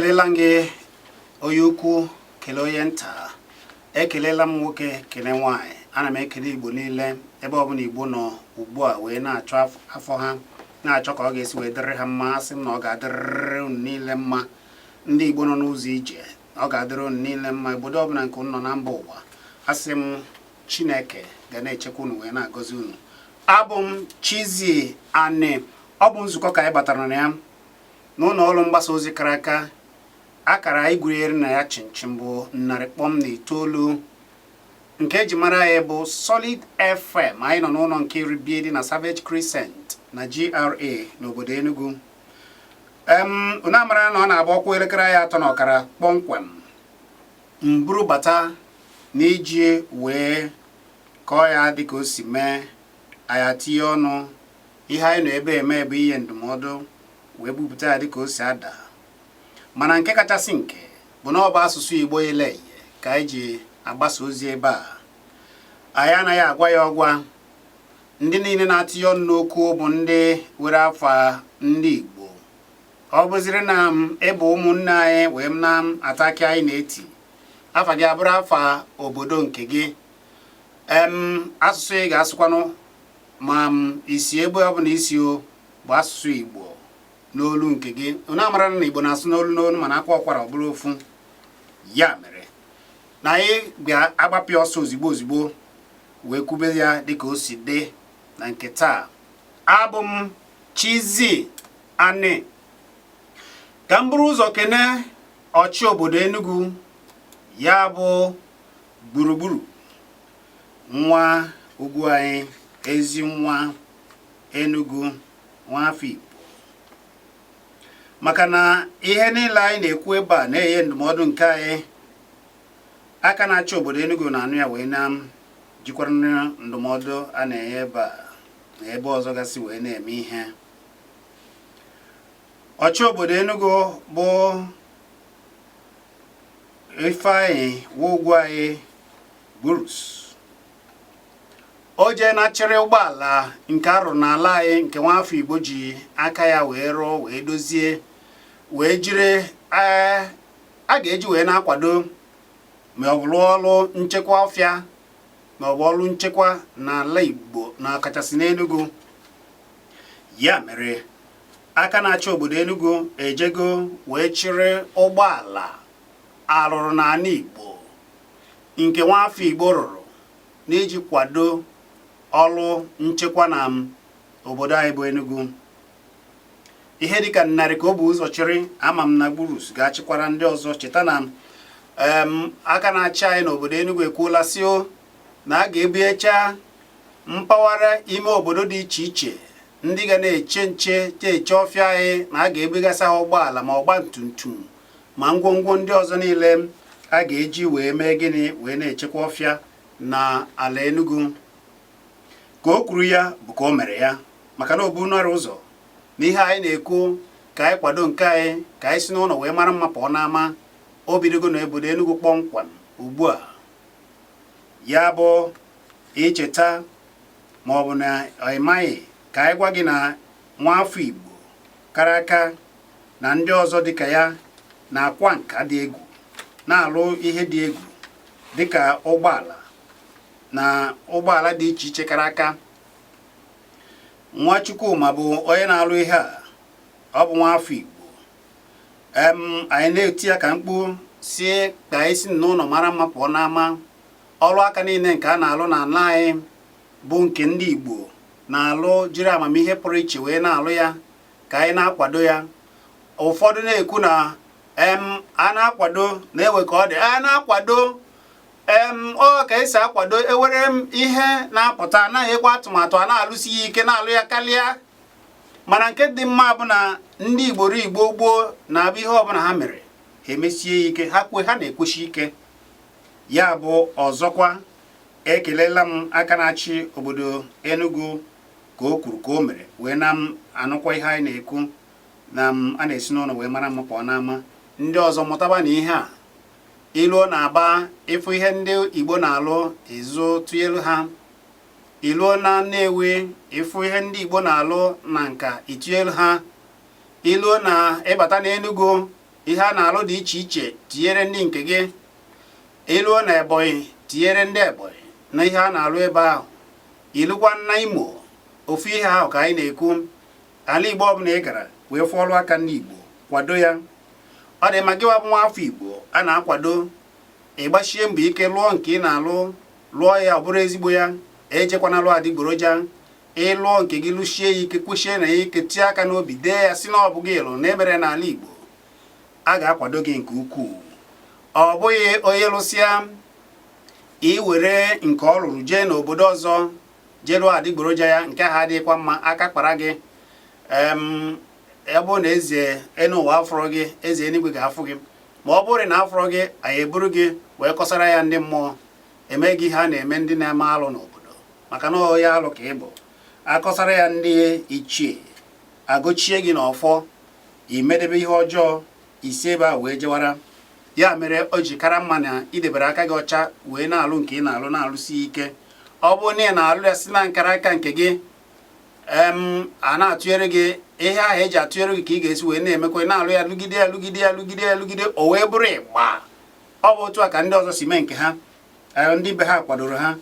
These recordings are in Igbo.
Ekelela m gị onye ukwu, kelee onye nta. Ekelela m nwoke, kele nwaanyị. Ana m ekele Igbo niile ebe ọbụla Igbo nọ ugbu a wee na-achọ afọ ha, na-achọ ka ọ ga-esi wee dịrị ha mma. Asị m na ọ ga-adịrịrị unu niile mma. Ndị Igbo nọ n'ụzọ ije, ọ ga-adịrị unu niile mma. Obodo ọbụla nke unu nọ na mba ụwa, asị m Chineke ga na-echekwa unu wee na-agọzi unu. Abụ m Chizzy Ani. Ọ bụ nzukọ ka anyị batara na ya n'ụlọ ọrụ mgbasa ozi kara aka. Akara anyị gwuriere na ya chinchin bụ 100.9, nke eji mara anyị bụ Solid FM. Anyị nọ n'ụlọ nke iri bie dị na Savage Crescent na GRA n'obodo Enugu. Unu amara na ọ na-agba ọkwa elekere anyị 3:30 kpọmkwem, m buru bata n'iji wee kọọ ya dịka o si mee. Anyị atinye ọnụ ihe anyị nọ ebe eme bụ inye ndụmọdụ wee bupụta ya dịka o si ada. Mana nke kachasị nke bụ na ọ bụ asụsụ Igbo ile ka anyị ji agbasa ozi ebe a. Anyị anaghị agwa ya ọgwa. Ndị niile na-atịnye ọnụ n'okwu bụ ndị were afa ndị Igbo. Ọ bụziri na ịbụ ụmụnne anyị wee na-ata akị anyị na-eti, afa gị abụrụ afa obodo nke gị, asụsụ ị ga-asụkwanụ ma isi ebe ọ bụla isi o bụ asụsụ Igbo n'olu nke gị. Unu amara na Igbo na-asụ n'olu n'olu, mana akwa ọkwara ọ bụrụ ofu. Ya mere na anyị ga-agbapụ ọsọ ozigbo ozigbo wee kwube ya dịka o si dị na nke taa. Abụ m Chizzy Ani. Ka m buru ụzọ kene ọchị obodo Enugu, ya bụ gburugburu nwa ugwu anyị, ezi nwa Enugu, nwa afọ Igbo, maka na ihe niile anyị na-ekwu ebe a na-enye ndụmọdụ nke anyị, aka na-achị obodo Enugu na-anụ ya wee na jikwara ndụmọdụ a na-enye ebe a na ebe ọzọ gasị wee na-eme ihe. Ọchị obodo Enugu bụ Ifeanyị Ugwuanyi Gburus, o jee na chịrị ụgbọala nke arụ n'ala anyị, nke nwaafọ Igbo ji aka ya wee rụọ wee dozie wee jiri a ga-eji wee na-akwado ma ọ bụ rụọ ọrụ nchekwa ọfịa ma ọ bụ ọrụ nchekwa n'ala Igbo na kachasị n'Enugu. Ya mere aka na-achị obodo Enugu ejego wee chịrị ụgbọala arụrụ n'ala Igbo, nke nwaafọ Igbo rụrụ, n'iji kwado ọrụ nchekwa na obodo anyị bụ Enugu. Ihe dịka 100 ka o bụ ụzọ chịrị. Ama m na Gburus ga-achịkwara ndị ọzọ. Cheta na aka na-achị anyị n'obodo Enugu ekwuola sị o na a ga-ebunyecha mpaghara ime obodo dị iche iche ndị ga na-eche nche eche ọfịa anyị, na a ga-ebugasị ha ụgbọala ma ọgba tum tum ma ngwongwo ndị ọzọ niile a ga-eji wee mee gịnị, wee na-echekwa ọfịa na ala Enugu. Ka o kwuru ya bụ ka o mere ya, maka na o bu nọrọ ụzọ na ihe anyị na-ekwu ka anyị kwado nke anyị, ka anyị si n'ụlọ wee mara mma pụọ n'ama. O bidogo n'obodo Enugu kpọmkwem ugbu a. Ya bụ icheta ma ọ bụ na ị maghị, ka anyị gwa gị na nwaafọ Igbo kara aka na ndị ọzọ dịka ya na-akwa nka dị egwu, na-alụ ihe dị egwu dịka ụgbọala na ụgbọala dị iche iche kara aka. Nwa Chukwuma bụ onye na-alụ ihe a. Ọ bụ nwaafọ Igbo. Anyị na-eti ya ka mkpu si ka anyị si n'ụlọ mara mma pụọ n'ama. Ọrụ aka niile nke a na-alụ n'ala anyị bụ nke ndị Igbo na-alụ, jiri amamihe pụrụ iche wee na-alụ ya, ka anyị na-akwado ya. Ụfọdụ na-ekwu na a na-akwado na-ewe ka ọ dị a na-akwado ọ ka esi akwado ewere m ihe na-apụta, anaghị ekwe atụmatụ a na-alụsi ya ike, na-alụ ya karịa. Mana nke dị mma bụ na ndị Igbo ru Igbo gboo na-abụ ihe ọbụla ha mere, ha emesie ya ike, ha kwe ha na-ekwesị ike. Ya bụ ọzọkwa, ekelela m aka na-achị obodo Enugu ka o kwuru ka o mere wee na m anụkwa ihe anyị na-ekwu na m a na-esi n'ụlọ wee mara mma pụọ n'ama. Ndị ọzọ mụtaba na ihe a iluo na-aba ịfụ ihe ndị Igbo na-alụ, ịzụ tụnyelu ha. Iluo na Nnewi, ịfụ ihe ndị Igbo na-alụ na nka, ịtụnyelu ha. Iluo na ịbata n'Enugu, Ihe a na-alụ dị iche iche, tinyere ndị nke gị. Iluo na Ebonyi, tinyere ndị Ebonyi na ihe a na-alụ ebe ahụ. Ilukwa na Imo, ofu ihe ahụ ka anyị na-ekwu. Ala Igbo ọbụla ị gara wee fụ ọrụ aka ndị Igbo, kwado ya. Ọ dị mma, gịwa bụ nwa afọ Igbo a na-akwado, ịgbachie mbọ ike lụọ nke ị na-alụ, lụọ ya ọ bụrụ ezigbo ya. Ejekwana lụọ adịgboroja. Ịlụọ nke gị, lụchie ya ike, kwụchie na ya ike, tie aka n'obi, dee ya, si na ọ bụ gị lụrụ na emere n'ala Igbo, a ga-akwado gị nke ukwuu. Ọ bụghị onye lụsịa, iwere nke ọ lụrụ jee n'obodo ọzọ jee lụọ adịgboroja ya. Nke ha adịghịkwa mma. Aka kpara gị. Ọ bụrụ na eze enu ụwa afụrọ gị, eze eluigwe ga-afụ gị. Ma ọ bụrụ na afụrọ gị, anyị eburu gị wee kọsara ya ndị mmụọ, eme gị ihe a na-eme ndị na-eme alụ n'obodo, maka na onye alụ ka ị bụ. Akọsara ya ndị ichie, agọchie gị n'ọfọ, imedebe ihe ọjọọ isi ebe a wee jewara. Ya mere o ji kara mma na idebere aka gị ọcha wee na-alụ nke ị na-alụ, na-alụsi ike. Ọ bụrụ na ị na-alụ ya si na nkara aka nke gị, a na-atụnyere gị ihe ahụ eji atụnyere gị ka ị ga-esi wee na-emekwa, na-alụ ya, lụgide ya, lụgide ya, lụgide ya, lụgide, o wee bụrụ ịgba. Ọ bụ otu a ka ndị ọzọ si mee nke ha. Ndị be ha kwadoro ha,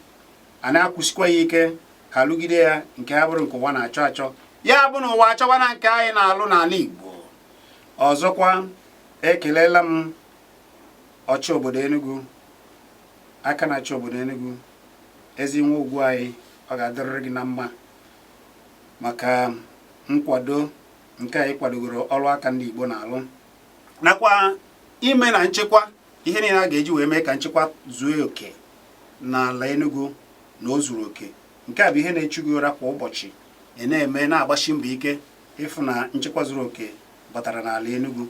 a na-akwụsịkwa ya ike, ha lụgide ya, nke ha bụrụ nke ụwa na-achọ achọ. Ya bụ na ụwa achọwa na nke anyị na-alụ n'ala Igbo. Ọzọkwa, ekelela m ọchị obodo Enugu, aka na-achị obodo Enugu, ezi nwa ugwu anyị. Ọ ga-adịrịrị gị na mma maka nkwado nke anyị kwadogoro ọrụ aka ndị Igbo na-alụ, nakwa ime na nchekwa, ihe niile a ga-eji wee mee ka nchekwa zuo oke n'ala Enugu na o zuru oke. Nke a bụ ihe na-echu gị ụra kwa ụbọchị. Ị na-eme, na-agbasi mbọ ike ịfụ na nchekwa zuru oke batara n'ala Enugu.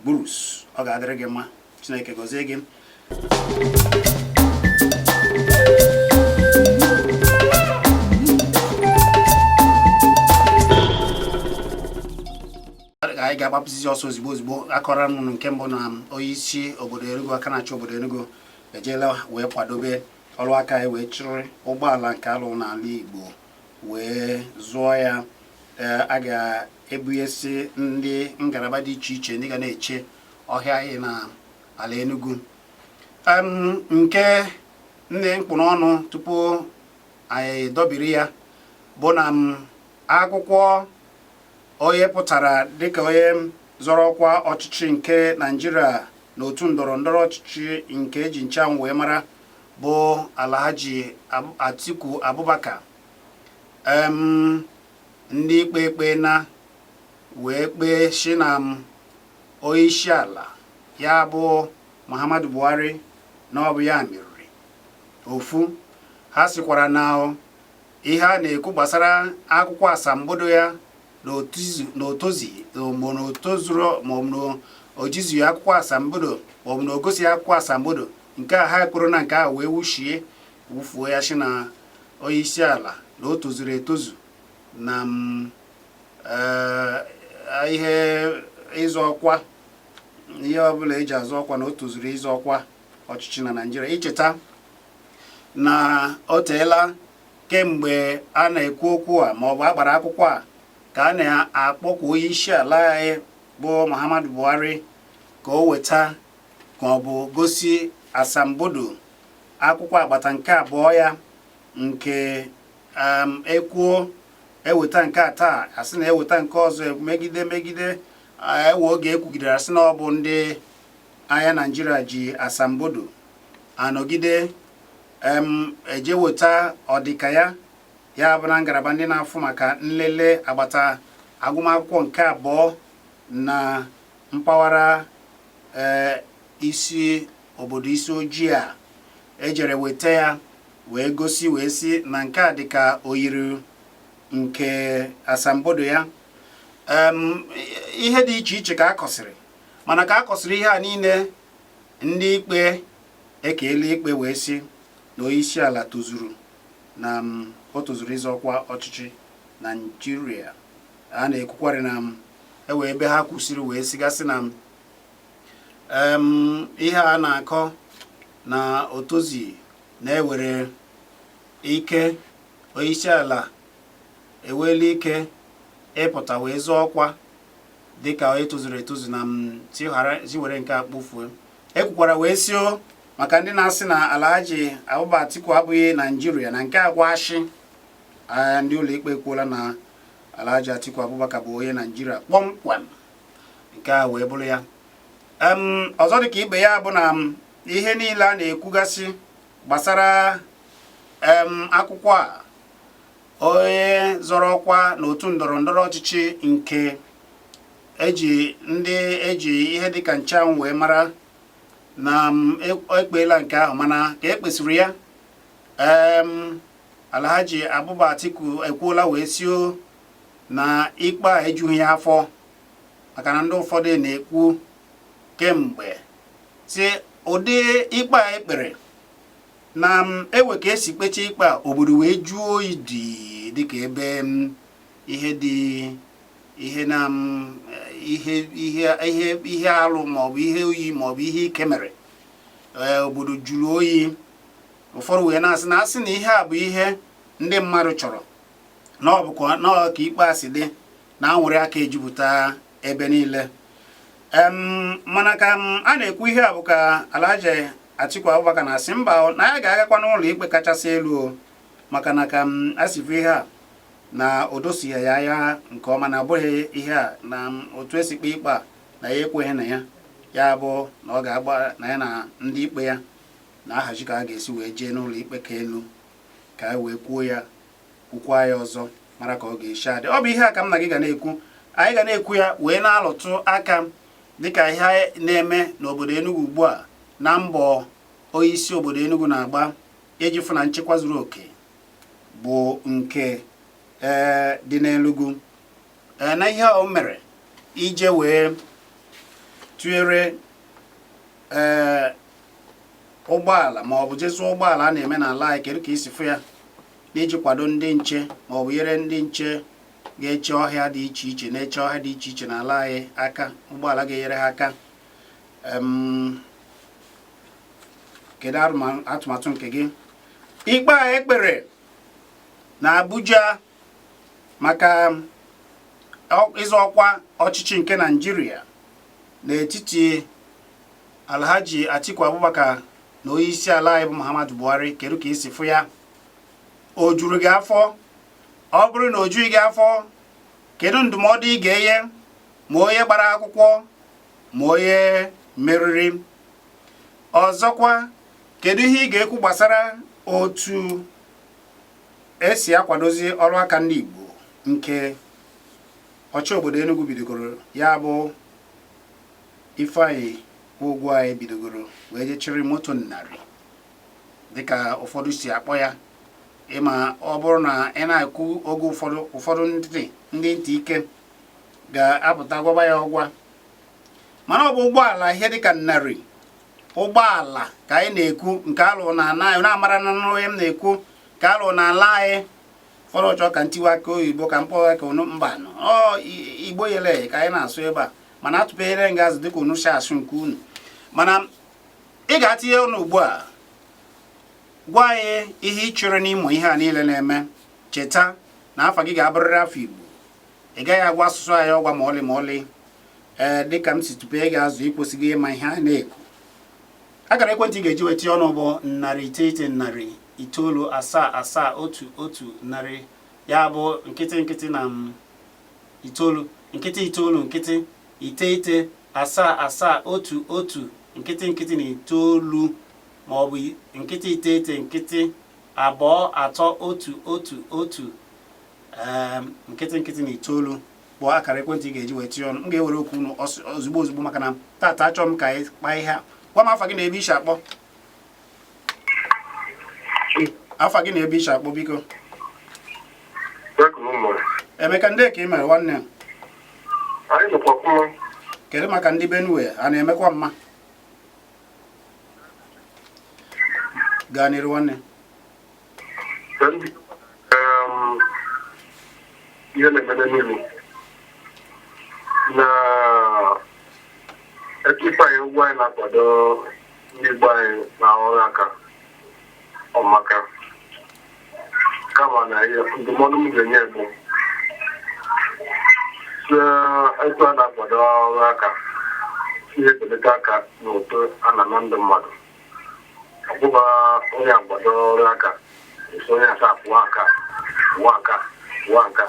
Burus, ọ ga-adịrị gị mma. Chineke gọzie gị. Anyị ga-agbapụzizi ọsọ ozigbo ozigbo. Akọrọ m nke mbụ na onye isi obodo Enugu, aka na-achị obodo Enugu, ejela wee kwadobe ọrụ aka anyị, wee chịrị ụgbọala nke alụ n'ala Igbo wee zụọ ya. A ga-ebunyesi ndị ngalaba dị iche iche ndị ga na-eche ọhịa anyị na ala Enugu. Nke nne mkpụ n'ọnụ tupu anyị dọbiri ya bụ na akwụkwọ onye pụtara dịka onye zọrọ ọkwa ọchịchị nke Naịjirịa n'otu ndọrọ ndọrọ ọchịchị nke eji nchanwụ wee mara, bụ Alhaji Atiku Abubakar, ndị ikpe ekpe na wee kpee shi na onye isi ala ya bụ Muhammadu Buhari na ọ bụ ya meriri ofu. Ha sikwara na ihe a na-ekwu gbasara akwụkwọ asambodo ya na otozi ma na otozuru ma ọ bụ na o jizughị akwụkwọ asambodo ma ọ bụ na o gosighị akwụkwọ asambodo nke a, ha ekwuru na nke ahụ wee wuchie wufuo ya, si na onye isi ala na o tozuru etozu na ihe ịzọ ọkwa, ihe ọbụla eji azọ ọkwa, na o tozuru ịzọ ọkwa ọchịchị na Naịjirịa. Icheta na o teela kemgbe a na-ekwu okwu a ma ọ bụ agbara akwụkwọ a ka a na-akpọkwa onye isi ala anyị bụ Muhammadu Buhari ka o weta ka ọ bụ gosi asambodo akwụkwọ agbata nke abụọ ya, nke ekwuo eweta nke a taa, asị na eweta nke ọzọ, megide megide ewe oge ekwugidere, asị na ọ bụ ndị agha Naịjirịa ji asambodo anọgide eje weta ọdịka ya. Ya bụ na ngalaba ndị na-afụ maka nlele agbata agụmakwụkwọ nke abụọ na mpaghara isi obodo isi ojii a, ejere weta ya wee gosi, wee si na nke a dịka oyiri nke asambodo ya. Ihe dị iche iche ka a kọsịrị, mana ka a kọsịrị ihe a niile, ndị ikpe ekeela ikpe wee sị na onye isi ala tozuru, na o tozuru ịzọ ọkwa ọchịchị Naijiria. A na-ekwukwarị na ewe ebe ha kwụsịrị wee sigasị na ihe a na-akọ na otozi na-ewere ike onye isi ala ewela ike ịpụta wee zọọ ọkwa. Dịka onye tozuru etozu na m si were nke a kpofuo. Ekwukwara wee sị o maka ndị na-asị na Alhaji Abubakar Atiku abụghị Naijiria, na nke agwa ashị. Ndị ụlọikpe ekwuola na Alhaji Atiku Abubakar bụ onye Naijiria kpọmkwem. Nke a wee bụrụ ya. Ọzọ dịka ibe ya bụ na ihe niile a na-ekwugasị gbasara akwụkwọ a onye zọrọ ọkwa n'otu ndọrọ ndọrọ ọchịchị nke eji ndị eji ihe dịka nchanwụ wee mara na ekpeela nke ahụ, mana ka e kpesịrị ya, Alhaji Abubakar Atiku ekwuola wee sio na ikpe a ejughị ya afọ, maka na ndị ụfọdụ na-ekwu kemgbe si ụdị ikpe a ekpere na ewe ka esi kpecha ikpe a, obodo wee jụọ oyi dị dịka ebe ihe dị ihe na ihe ihe ihe ihe alụ maọbụ ihe oyi maọbụ ihe ike mere. Obodo jụrụ oyi. Ụfọdụ wee na-asị na asị na ihe a bụ ihe ndị mmadụ chọrọ, na ọ bụkwa na ọ ka ikpe a si dị na anwụrị aka ejupụta ebe niile. Mana ka a na-ekwu ihe a bụ ka Alhaji Atiku Abubakar na-asị mba, na ya ga-agakwa n'ụlọ ikpe kachasị elu o, maka na ka a si fụ ihe a na o dosighị ya anya nke ọma, na ọ bụghị ihe a na otu esi kpee ikpe a na ya ekweghị na ya. Ya bụ na ọ ga-agba na ya na ndị ikpe ya na-ahazi ka a ga-esi wee jee n'ụlọ ikpe ka elu ka e wee kwuo ya, kwukwa ya ọzọ, mara ka ọ ga-esi adị. Ọ bụ ihe a ka m na gị ga na-ekwu, anyị ga na-ekwu ya wee na-alụtụ aka dịka ihe na-eme n'obodo Enugu ugbu a, na mbọ onyeisi obodo Enugu na-agba iji fụ na nchekwa zuru oke bụ nke ee dị n'Enugu, ee na ihe o mere ije wee tụnyere ee ụgbọala ma ọ bụ jezụọ ụgbọala a na-eme n'ala anyị. Kedu ka isi fụ ya n'iji kwado ndị nche ma ọ bụ nyere ndị nche ga-eche ọhịa dị iche iche, na-eche ọhịa dị iche iche n'ala anyị aka, ụgbọala ga-enyere ha aka? Kedu atụmatụ nke gị? Ikpe a ekpere na Abuja maka ịzọ ọkwa ọchịchị nke Naịjirịa n'etiti Alhaji Atiku Abubakar na onye isi ala anyị bụ Muhammadu Buhari, kedu ka isi fụ ya? O juru gị afọ? Ọ bụrụ na o jughị gị afọ, kedu ndụmọdụ ị ga-enye ma onye gbara akwụkwọ ma onye meriri? Ọzọkwa, kedu ihe ị ga-ekwu gbasara otu esi akwadozi ọrụ aka ndị Igbo nke ọchị obodo Enugu bidogoro, ya bụ Ifeanyi Ugwuanyi bidogoro wee je chịrị moto 100 dịka ụfọdụ si akpọ ya? Ịma ọ bụrụ na ị na-ekwu oge ụfọdụ, ụfọdụ ndị ntị ike ga-apụta gwaba ya ọgwa, mana ọ bụ ụgbọala ihe dịka 100 ụgbọala ka anyị na-ekwu nke alụ na ana anyị na-amara na onye m na-ekwu ka alụ na ala anyị. Ụfọdụ chọọ ka ntiwa aka oyibo ka mkpọ ka unu mba nọ ọ Igbo yele ka anyị na-asụ ebe a, mana atụpenyere nga azụ dịka unu si asụ nke unu. Mana ị ga-atinye ọnụ ugbu a, gwa anyị ihe ị chere n'ịmụ ihe a niile na-eme. Cheta na afa gị ga-abụrịrị afọ Igbo, ị gaghị agwa asụsụ anyị ọgwa ma ọlị ma ọlị. Ee, dịka m si tụpee gị azụ, ịkwesịghị ịma ihe a na-ekwu. Akara ekwentị ị ga-eji weta ọnụ bụ 900 977 1 100, ya bụ 0 0 na 9 0 9 0 9 7 7 1 1 0 0 na 9, ma ọ bụ 0 9 0 2 3 1 1 1 0 0 na 9 bụ akara ekwentị ị ga-eji wee tinye ọnụ. M ga-ewere okwu unu ozugbo ozugbo, maka na tata achọrọ m ka anyị kpaa ihe a. Gwa m afa gị na ebe isi akpọ. Afa gị na ebe isi akpọ, biko. Emeka, ndị ka ị mere nwanne? Kedu maka ndị Benue, a na-emekwa mma? Gaa n'iru, nwanne. Ihe na-eme n'Enugu na etu Ifeanyị Ugwuanyi na-akwado ndị Igbo anyị na ọrụ aka ọmaka, kama na ihe ndụmọdụ m ga-enye bụ Etu a na-akwado ọrụ aka si ebelata aka n'ụtụ a na-ana ndị mmadụ. Ọ bụghị onye akwado ọrụ aka esi onye asa akwụwa aka kwụwa aka kwụwa aka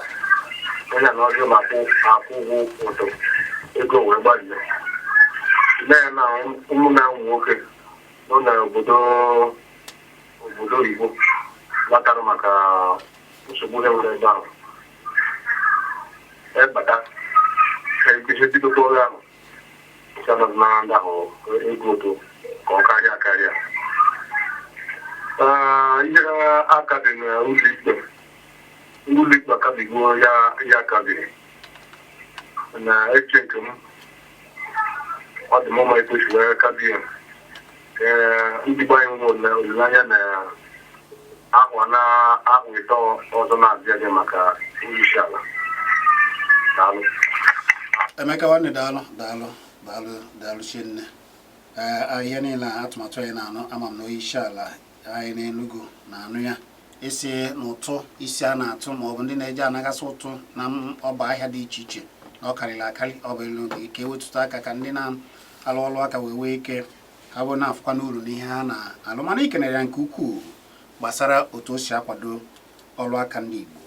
onye na ọjọọ ma akwụ akwụ ụgwọ ụtụ ego wee gbarie. Nne ya na ụmụnna ụmụ nwoke nọ n'obodo obodo oyibo batara maka nsogbu ha nwere ebe ahụ ebata ha ebido bidokwa ọrụ ahụ si anọdụ na ndị ahụ ego ụtụ ka ọ karịa karịa. Ee, ihe aka dị n'ụlọ ikpe, ndị ụlọ ikpe akabigo ya ya akabiri na eche nke m ọ dị m mma etu wee kabie. Ee, ndị be anyị nwere olileanya na ahụ na ahụ ịtọ ọzọ na-abịa abịa maka onye isi ala. Daalụ. Emeka nwanne, daalụ, daalụ, daalụ, daalụ chinne. Ee, ihe niile a atụmatụ anyị na-anụ, ama m na onye isi ala anyị n'Enugu na-anụ ya isi n'ụtụ isi a na-atụ ma ọ bụ ndị na-eje anagasị ụtụ na ọba ahịa dị iche iche na ọ karịrị akarị. Ọ bụ elu ka ewetụta aka ka ndị na-alụ ọrụ aka wee nwee ike ha bụ na-afụkwa n'uru n'ihe ha na-alụ. Mana ikenere ya nke ukwuu gbasara otu o si akwado ọrụ aka ndị Igbo.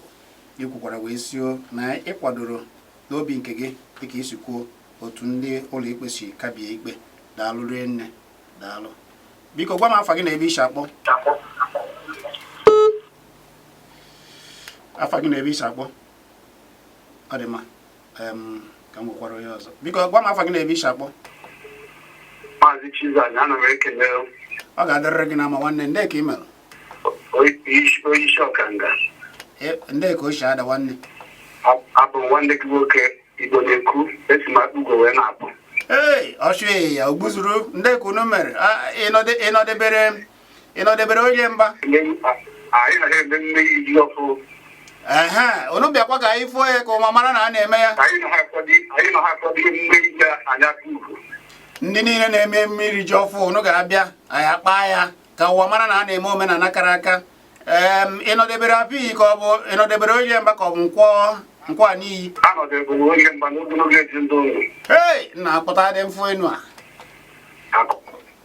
Ikwukwara wee sio na ịkwadoro n'obi nke gị dịka isi kwuo otu ndị ụlọ ikpe si kabie ikpe. Daalụ rie nne, daalụ. Biko gwa m afa gị na ebe isi akpọ. Afa gị na ebe isi akpọ. Ọ dị mma. Ka m nwekwara onye ọzọ. Biko gwa m afa gị na ebe isi akpọ. Maazị Chizzy, ana m ekele. Ọ ga-adịrịrị gị na mma nwanne. Ndị ka ị mere? Onye isi ọkanga. Ndị ka o si ada nwanne? Abụ nwanne gị nwoke Igbo na-ekwu, esi m akpụ ugo wee na-apụ. Ee, ọchụ ya ogbuzuru. Ndị ka unu mere? Ịnọdebere onye mba? Anyị na ha eme mmeri ji ọfụ. Ehe, unu bịakwa ka anyị fụọ ya ka ụma mara na a na-eme ya. Anyị na ha akwado ihe mmeri ji anyị akpụ ugo. Ndị niile na-eme mmiri ji ọfụ, unu ga-abịa anyị akpa ya ka ụwa mara na a na-eme omenala kara aka. Ịnọdebere apịghị ka ọ bụ ịnọdebere onye mba ka ọ bụ nkwọ nkwọ a n'iyi? Anọdebere onye mba n'ogologo ezi ndị ụlọ. Hei, nna, akpụta dị mfụ enu a.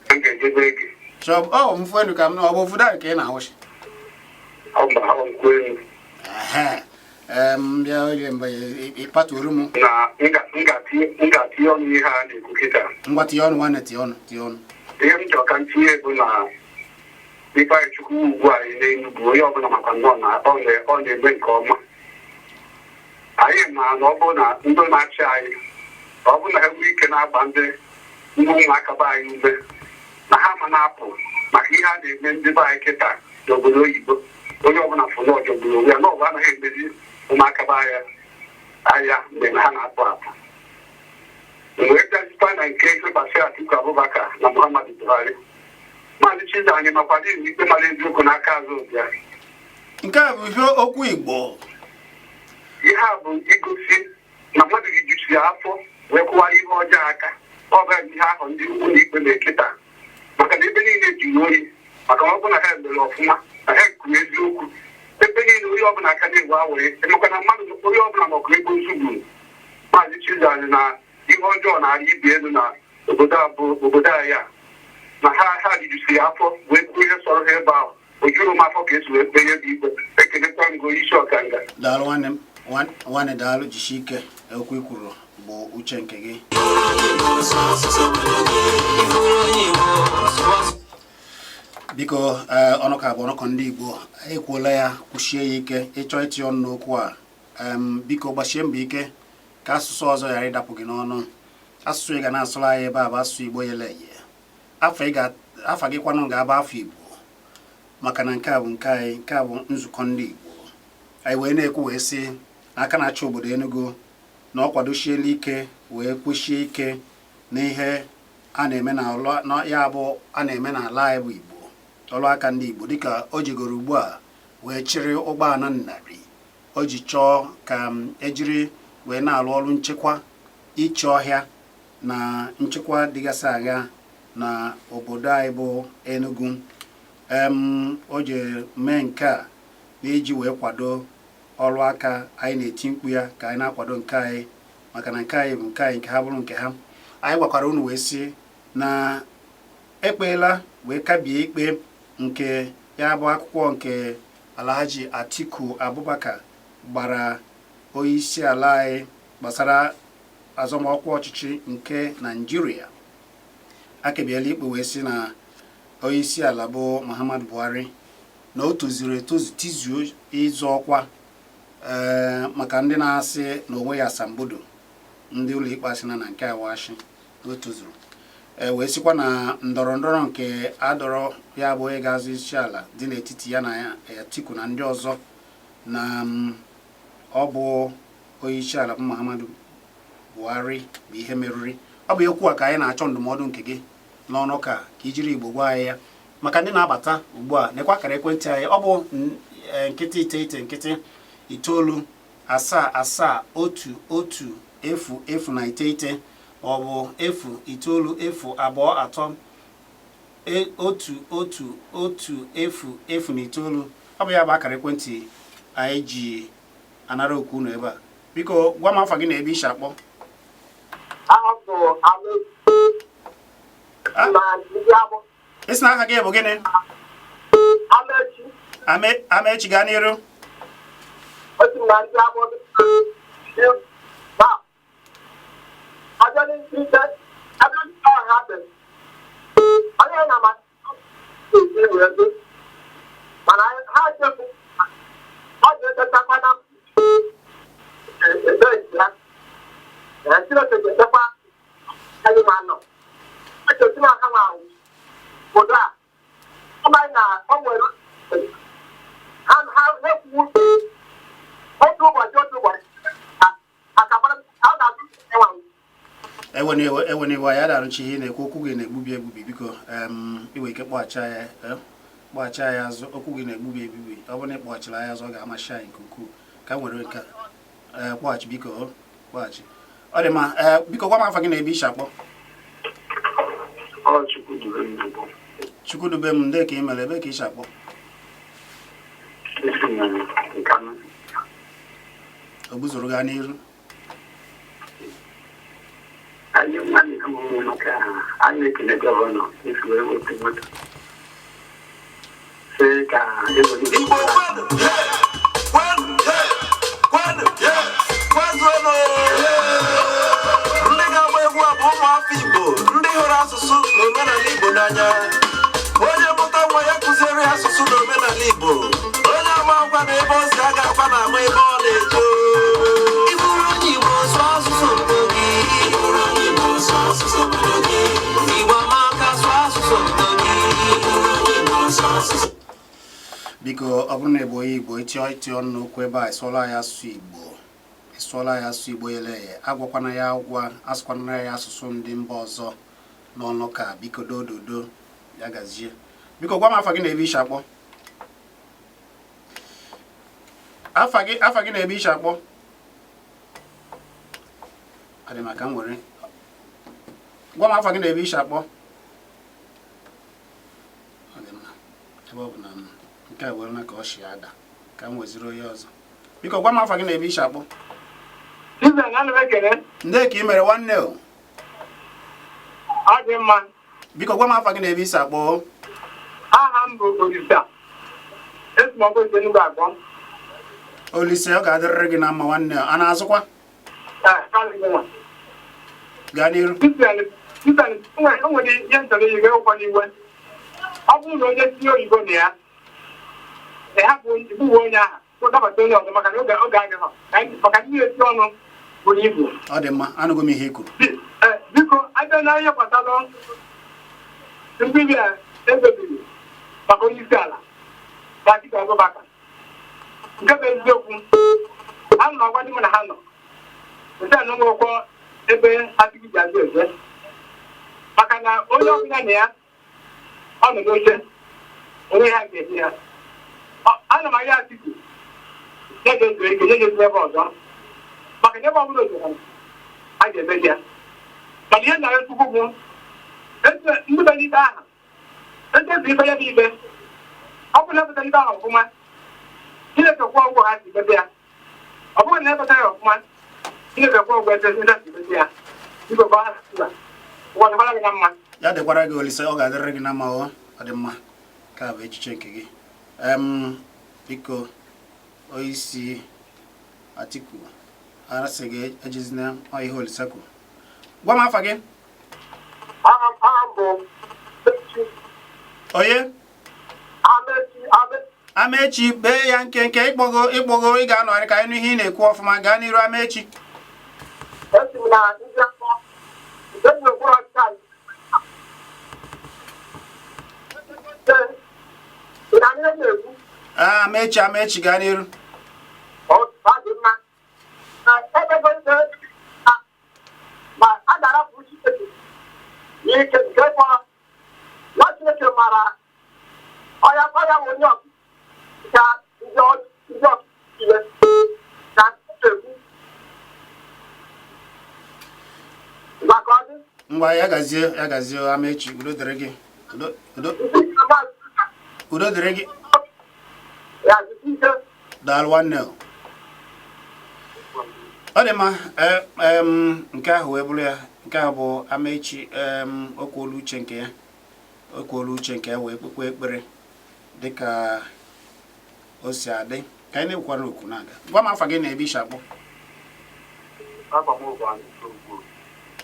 M ga-ejebe gị. Chọ ọ mfụ enu ka m ọ bụ ofudo ka ị na-awụchi? Ọ mba, ọ nkwụ enu. Ehe, bịa onye mba, ịkpaturu m. Na m ga-atinye ọnụ ihe a na-ekwu kịta. Ngwa, tinye ọnụ nwanne, tinye ọnụ, tinye ọnụ. Ihe m chọrọ ka m tinye bụ na Ifeanyị Chukwu ugwu anyị n'Enugwu, onye ọbụla makwa nnọọ na ọ na-eme nke ọma. Anyị ma na ọ bụrụ na ndị na-achị anyị, ọ bụrụ na ha nwee ike na-agba ndị ndị ụmụaka be anyị ume na ha ma na-apụ maka ihe a na-eme ndị be anyị kịta n'obodo oyibo, onye ọbụla fụ na ọjọgburu onwe ya na ọbụ anaghị emezi ụmụaka be anyị ahịa mgbe ha na-apụ apụ. Mgbe bịazikwa na nke ife gbasara Atiku Abubakar na Muhammadu Buhari, Maazị Chizzy, anyị makwa n'ihi ikpe mara eziokwu n'aka azụ bịa. Nke a bụ ihe okwu Igbo. Ihe a bụ igosi na mmadụ rijusi afọ wee kwụwa ihe ọjọọ aka. Ọ bụ ihe ahụ ndị ụlọ ikpe na-eketa maka na ebe niile jiri oyi, maka na ọ bụ na ha mere ọfụma na ha kwuru eziokwu ebe niile, onye ọbụla aka na-ewe awere emekwa na mmadụ onye ọbụla makwa ebe ozu gburu. Maazị Chizzy, anyị na ihe ọjọọ na-arị ibi elu na obodo a bụ obodo anyị a na ha rijusiri afọ wee kwuo ihe sọrọ ha ebe ahụ. O juru m afọ ka esi wee kpee ihe bụ ikpe. Ekelekwa m gị, onye isi ọkanga. Daalụ nwanne m. Nwanne, daalụ, jisie ike. Okwu i kwuru bụ uche nke gị. Biko, ee, ọnụka bụ ọnụkọ ndị Igbo ekwuola ya, kwuchie ya ike. Ịchọ itinye ọnụ n'okwu a, biko gbasie mbọ ike ka asụsụ ọzọ ghara ịdapụ gị n'ọnụ. Asụsụ ị ga na-asụrụ anyị ebe a bụ asụsụ Igbo yele eye. Afa gị kwanụ ga-abụ afọ Igbo, maka na nke a bụ nke anyị, nke a bụ nzukọ ndị Igbo. Anyị wee na-ekwu wee sị na aka na-achị obodo Enugu na ọ kwadosiela ike wee kwụsie ike n'ihe a na-eme na ya bụ a na-eme n'ala anyị bụ Igbo, ọrụ aka ndị Igbo, dịka o jigoro ugbu a wee chịrị ụgbọala 100 o ji chọọ ka ejiri wee na-arụ ọrụ nchekwa iche ọhịa na nchekwa dịgasị agha na obodo anyị bụ Enugu. O ji mee nke a n'iji wee kwado ọrụ aka anyị na-eti mkpu ya ka anyị na-akwado nke anyị. Maka na nke anyị bụ nke anyị, nke ha bụrụ nke ha. Anyị gwakwara unu wee sị na ekpeela wee kabie ikpe nke ya bụ akwụkwọ nke Alhaji Atiku Abubakar gbara onye isi ala anyị gbasara azọmọkwa ọchịchị nke Naijiria. Akebiela ikpe wee sị na onye isi ala bụ Muhammadu Buhari na o tozuru etozu tizuo ịzọ ọkwa, ee, maka ndị na-asị na onwe ya asambodo. Ndị ụlọ ikpe asị na nke awashi na o tozuru, e wee sịkwa na ndọrọ ndọrọ nke adọrọ ya bụ onye ga-azọ isi ala dị n'etiti ya na Atiku na ndị ọzọ, na ọ bụ onye isi ala bụ Muhammadu Buhari bụ ihe meriri. Ọ bụ okwu a ka anyị na-achọ ndụmọdụ nke gị n'ọnụ ka ka ijiri Igbo gwa anyị ya. Maka ndị na-abata ugbu a, nekwa akara ekwentị anyị. Ọ bụ 0 9 0 9 7 7 1 1 0 0 na 9, ma ọ bụ 0 9 0 2 3 1 1 1 0 0 na 9. Ọ bụ ya bụ akara ekwentị anyị ji anara okwu unu ebe a. Biko gwa m afa gị na ebe i si akpọ. Aha bụ Ah. na ndị abụ. Ị sị na aha gị bụ gịnị? Amechi. Amechi, gaa n'iru. Otu na ndị abụ na abịa n'ikpe, abịa n'ikpe ọha dị onye na ma esi wee dị, mana ha chefu ọ ga-echetakwa na ebe nke ya. Ee, Chineke ga-echekwa anyị ma nọ echetu na aka nwa obodo a. Ọ maghị na o nwere ha ha ekwu otu ụbọchị, otu ụbọchị akakwara a ga-atụ ịnwa. Ewe iwe, ewe iwe, ya darụchi ihe ị na-ekwu. Okwu gị na-egbubi egbubi. Biko, iwe ike kpọghachi ya, kpọghachi ya azụ. Okwu gị na-egbubi egbubi. Ọ bụrụ na ị kpọghachiri anyị azụ, ọ ga-amasị anyị nke ukwuu. Ka m were nke a. Ee, kpọghachi biko, o, kpọghachi. Ọ dị mma. Ee, biko gwa m afa gị na ebe i si akpọ. Ọ Chukwu duru m mbụ. Chukwudube m, ndị ka ị mere, ebe ka i si akpọ? Esi m Nkanụ. O buzoro, gaa n'iru. Anyị nwanne m maka anyị na-ekele governor esi wee weta moto sị ka ewere. Igbo kwenu, kwenu, kwenu, kwezuonụ! Ndị ga-agba egwu a bụ ụmụafọ Igbo, ndị hụrụ asụsụ na omenala Igbo n'anya. Onye mụta nwa ya, kụziere ya asụsụ na omenala Igbo. Onye ama akwa na ebe o si aga akwa na ama ebe ọ na-eje. Ị bụrụ onye Igbo, sụọ asụsụ obodo gị. Ị bụrụ onye Igbo, sụọ asụsụ obodo gị. Igbo amaka, sụọ asụsụ obodo gị. Ị bụrụ onye Igbo, sụọ asụsụ. Biko, ọ bụrụ na ị bụ onye Igbo, ịtịọ ịtịọ n'okwu ebe a, ịsụọla ya asụsụ Igbo, ịsụọla ya asụsụ Igbo yele eye. Agwakwana ya agwa, asụkwana ya asụsụ ndị mba ọzọ n'ọnụ ka. Biko, dododo, ya gazie. Biko gwa m afa gị na ebe i si akpọ. Afa gị, afa gị na ebe i si akpọ. Adị maka m were. Gwa m afa gị na ebe i si akpọ. Ọ dị mma. Ebe ọ bụ na nke a were na ka ọ si ada, ka m weziri onye ọzọ. Biko gwa m afa gị na ebe i si akpọ. Susan, ana m ekele. Ndị ka ị mere, nwanne o? Ọ dị mma. Biko gwa m afa gị na ebe i si akpọ. Aha m bụ Olisa. Esi m Ọgụ Enugu akpọ. Olise, ọ ga-adịrịrị gị na mma, nwanne. A na-azụkwa? Ee, ọ nwa. Gaa n'iru. Susan, Susan, o nwere ihe m chọrọ iyi ga-ewekwa n'iwe. Ọ bụrụ na onye tinye oyibo na ya, ị hapụ igbuwe onye ahụ, ka ọ dabata onye ọzọ, maka na oge adịghị. Maka ndị na-eti ọnụ buru ibu. Ọ dị mma, anụgo m ihe i kwuru. Biko, abịa na ihe gbasara mbibi a ebebiri maka onye isi ala na Atiku Abubakar, nke bụ eziokwu, ana m agwa ndị mụ na ha nọ nke a na onwekwọ ebe Atiku ji azụ eze, maka na onye ọbụla na ya ọ nọ n'oche onwe ha ga-eme ya. Ana m arịọ Atiku ya ga-ezu ike, ya ga-ezu ebe ọzọ, maka na ebe ọbụla o jere, a ga-emeri ya. Mana ihe na-arịọ Chukwu bụ ndị bịara ikpe ahụ, etu esi ikpe ya bụ ikpe, ọ bụrụ na epụtara ikpe ahụ ọfụma, Chineke kwụọ ụgwọ ha si mebe ya. Ọ bụrụ na epụtara ya ọfụma, Chineke kwụọ ụgwọ ete ndị si ya. Biko ka ọ na ụwa dịkwara gị na mma. Ya dịkwara gị, Olise, ọ ga-adịrịrị gị na mma. Ọ dị mma ka bụ echiche nke gị. Biko, onyeisi Atiku arasị gị ejizina ọ ihe Olise kwuru. Gwa m afa gị. Aha m bụ Mechi. Onye? Amechi Ame. Amechi, bee ya nkenke. Ịkpọgo ịkpọgo, ị ga-anọgharị ka anyị nụ ihe ị na-ekwu ọfụma. Gaa n'iru, Amechi. Esi m na ndị afọ nke dị n'okpuru ọchịchị anyị. Ee, ị na-anụ ihe m na-ekwu? Ah, Amechi, Amechi, gaa n'iru. Ọ ọ dị mma. Na ebe ego ma a ga-arapụ Chineke n'ike nke kpọrọ na Chineke mara ọya ọya bụ onye ọchịchị ka ndị ọchịchị iwe ka ekwu maka ọ dị. Ngwa, ya gazie, ya gazie, Amechi. Udo dịrị gị. Udo, udo. Ndị maazị. Udo dịrị gị. Ya jisi ike. Daalụ, nwanne o. Ọ dị mma. Nke ahụ wee bụrụ ya. Nke ahụ bụ Amechi. O kwuola uche nke ya, o kwuola uche nke ya, wee kpekwa ekpere dịka o si adị. Ka anyị na-ekwukwara okwu na-aga. Gwa m afa gị na ebe ishi akpọ. Afa m bụ anyị ugbu.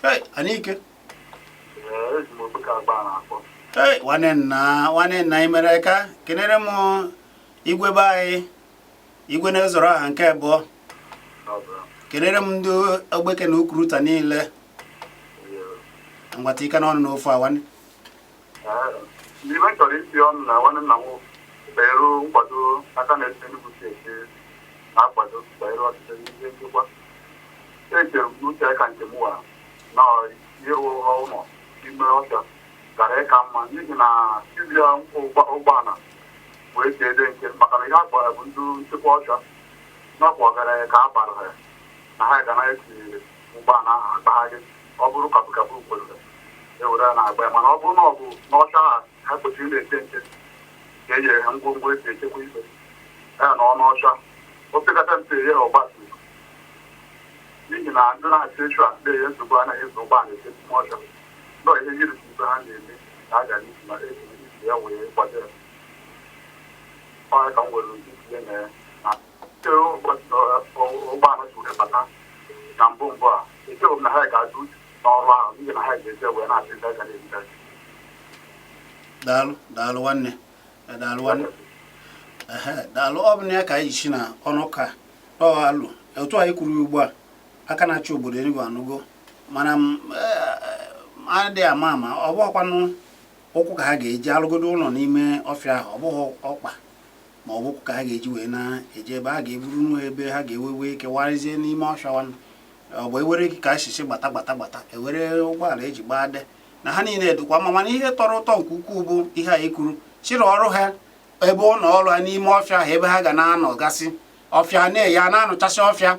Hey, Anike. Ee, ezi m obe ka agba na-akpọ. Hey, nwanne nna, nwanne nna, ị mere ka kenere m igwe be anyị, igwe na-ezoro aha nke abụọ. Kenere m ndị ogbeke na Ukuruta niile. Ngwata ike n'ọnụ n'ofu a, nwanne. N'ibe m chọrọ isi ọnụ na nwanne nna m banyere nkwado aka na-ese Enugu steeti na-akwado banyere ọchịchị ihe nchekwa, echere m n'uche ka nke m wa na ịrụ ụlọ ime ọhịa gara ịka mma, n'ihi na ibia ụgbọala wee ji ede nke maka na ihe a kpọrọ bụ ndị nchekwa ọhịa n'ọkwa ọgaranya ka a bara ha na ha ga na-esi ụgbọala ahụ akpagharị. Ọ bụrụ kapụkapụ kwere ewere ya na-agba ya, mana ọ bụrụ na ọ bụ n'ọcha ha, ha kwesịrị na-eche nche ka e nyere ha ngwongwo eji echekwa ibe ya na ọnụ ọcha opekata mpe ya ọgba tum tum, n'ihi na ndị na-achị echu a na-enye nsogbu anaghị ezo ụgbọala eche n'ime ọcha nọ. Ihe yiri ibe ha na-eme ka a gara isi ma esi isi ya wee kwado ya. Ọ ka m nwere itinye na ya na ụgbọala si wee bata na mbụ mbụ a, echeghị m na ha ga-adụ n'ọrụ ahụ, n'ihi na ha ga-eje wee na-achị ndị ga na-ebute. Daalụ, daalụ nwanne. Daalụ nwanne. Ehe, daalụ. Ọ bụ na ya ka anyị ji si na ọnụ ka ọ alụ otu anyị kwuru ugbu a. Aka na-achị obodo Enugu anụgo, mana m adịghị ama ama ọ bụghịkwanụ ụkwụ ka ha ga-eji alụgodo ụlọ n'ime ọfịa ahụ. Ọ bụghị ọkpa ma ọ bụ ụkwụ ka ha ga-eji wee na-eje ebe ha ga-eburu nwa, ebe ha ga-ewewe kewarizie n'ime ọfịa nwanne. Ọ bụ ewere ka asịsị gbata gbata gbata, ewere ụgbọala eji gbaa de na ha niile dịkwa mma. Mana ihe tọrọ ụtọ nke ukwuu bụ ihe anyị kwuru chịrị ọrụ ha ebe ụlọ ọrụ ha n'ime ọfịa ahụ, ebe ha ga na-anọ gasị ọfịa na-eyi a na-anụchasị ọfịa,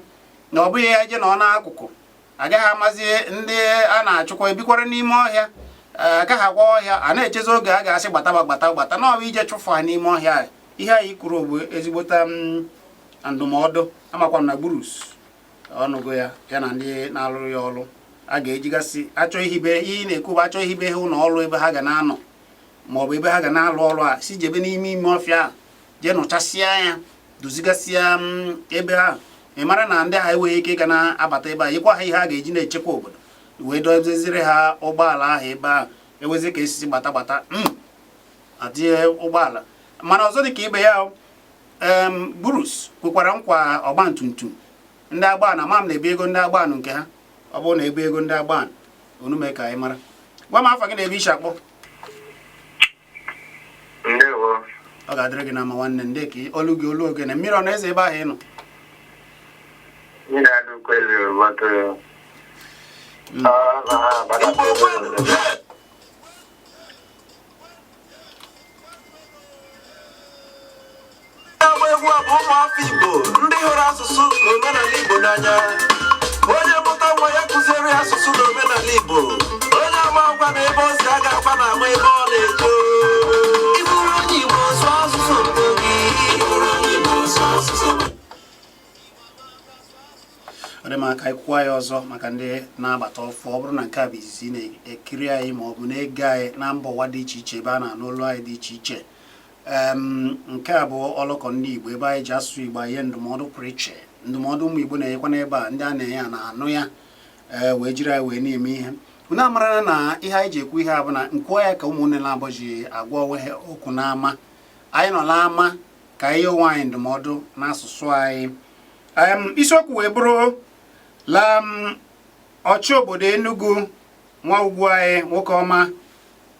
na ọ bụghị ya eje nọ n'akụkụ agaghị amazi ndị a na-achụkwa ebikwara n'ime ọhịa. Agaghị agwa ọhịa a na-echezi oge a ga-asị gbata gbata gbata na ọ bụ ije chụfụ ha n'ime ọhịa a. Ihe anyị kwuru bụ ezigbota ndụmọdụ. Amakwa m na gburus ọnụgo ya, ya na ndị na-alụrụ ya ọrụ a ga-ejigasị achọ ihibe ihe ị na-ekwu bụ achọ ihibe ha ụlọ ọrụ ebe ha ga na-anọ ma ọ bụ ebe ha ga na-alụ ọrụ a, si jebe n'ime ime ọfịa a jee nụchasịa ya, dozigasịa ebe ahụ. Ị mara na ndị agha enweghị ike ịga na-abata ebe a, yikwa ha ihe a ga-eji na-echekwa obodo, wee doziere ha ụgbọala ahụ ebe ahụ, ewezi ka esisi gbata gbata adịghị ụgbọala. Mana ọzọ dị ka ibe ya, Burus kwekwara nkwa ọgba tum tum ndị agbanụ. Ama m na-ebu ego ndị agbanụ nke ha. Ọ bụrụ na ebu ego ndị agbanụ unu mee ka anyị mara. Gwa m afa gị na ebe ishi akpọ. Ndewo. Ọ ga-adịrị gị na mma, nwanne. Ndị ka olu gị, olu ogene. Mmiri ọ na-eze ebe ahụ ị nọ? Mmiri adịkwa eze gbata ya. Igbo kwenu, hey! Agba egwu a bụ ụmụafọ Igbo ndị hụrụ asụsụ na omenala Igbo n'anya. Onye mụta nwa ya kụziere ya asụsụ na omenala Igbo. Onye ama agwa na ebe o si aga akwa na ama ebe ọ na-eje. Ị bụrụ onye Igbo, sụọ asụsụ obodo gị. Ị bụrụ onye Igbo, sụọ asụsụ obodo. Ọ dị. Mma ka anyị kwuo ya ọzọ maka ndị na-agbata ọfụ. Ọ bụrụ na nke a bụ izizi ị na-ekiri anyị ma ọ bụ na-ege anyị na mba ụwa dị iche iche ebe a na-anụ olu anyị dị iche iche, nke a bụ ọlụkọ ndị Igbo, ebe anyị ji asụsụ Igbo nye ndụmọdụ pụrụ iche, ndụmọdụ ụmụ Igbo na-enyekwa n'ebe a. Ndị a na-enye ya na-anụ ya, ee, wee jiri anyị wee na-eme ihe. Unu amarala na ihe anyị ji ekwu ihe a bụ na nkwuo ya ka ụmụnne na-abọ ji agwa onwe ha okwu n'ama. Anyị nọ n'ama ka anyị onwe anyị ndụmọdụ n'asụsụ anyị. Isiokwu wee bụrụ la ọchị obodo Enugu, nwa ugwu anyị, nwoke ọma,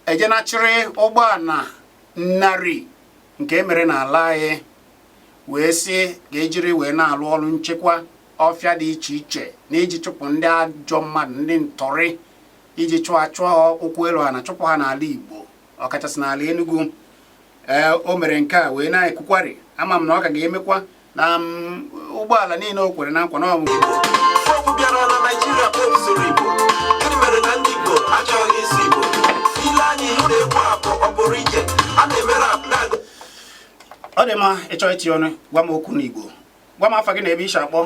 ejenachịrị ụgbọala 100 nke emere n'ala anyị wee sị ga-ejiri wee na-alụ ọrụ nchekwa ọfịa dị iche iche na iji chụpụ ndị ajọ mmadụ, ndị ntọrị, iji chụọ achụọ ha ụkwụ elu ha na chụpụ ha n'ala Igbo, ọkachasị n'ala Enugu. Ee, o mere nke a wee na-ekwukwarị, ama m na ọ ka ga-emekwa na ụgbọala niile o kwere na nkwa na ọ Pope bịara na Naijiria, Pope sụrụ Igbo. Gịnị mere na ndị Igbo achọghị ịsụ Igbo? Ile anya ihu na-ekwu abụ ọ pụrụ iche a na-eme rap na-agụ. Ọ dị mma. Ịchọ itinye ọnụ, gwa m okwu n'Igbo. Gwa m afa gị na ebe ishi akpọ.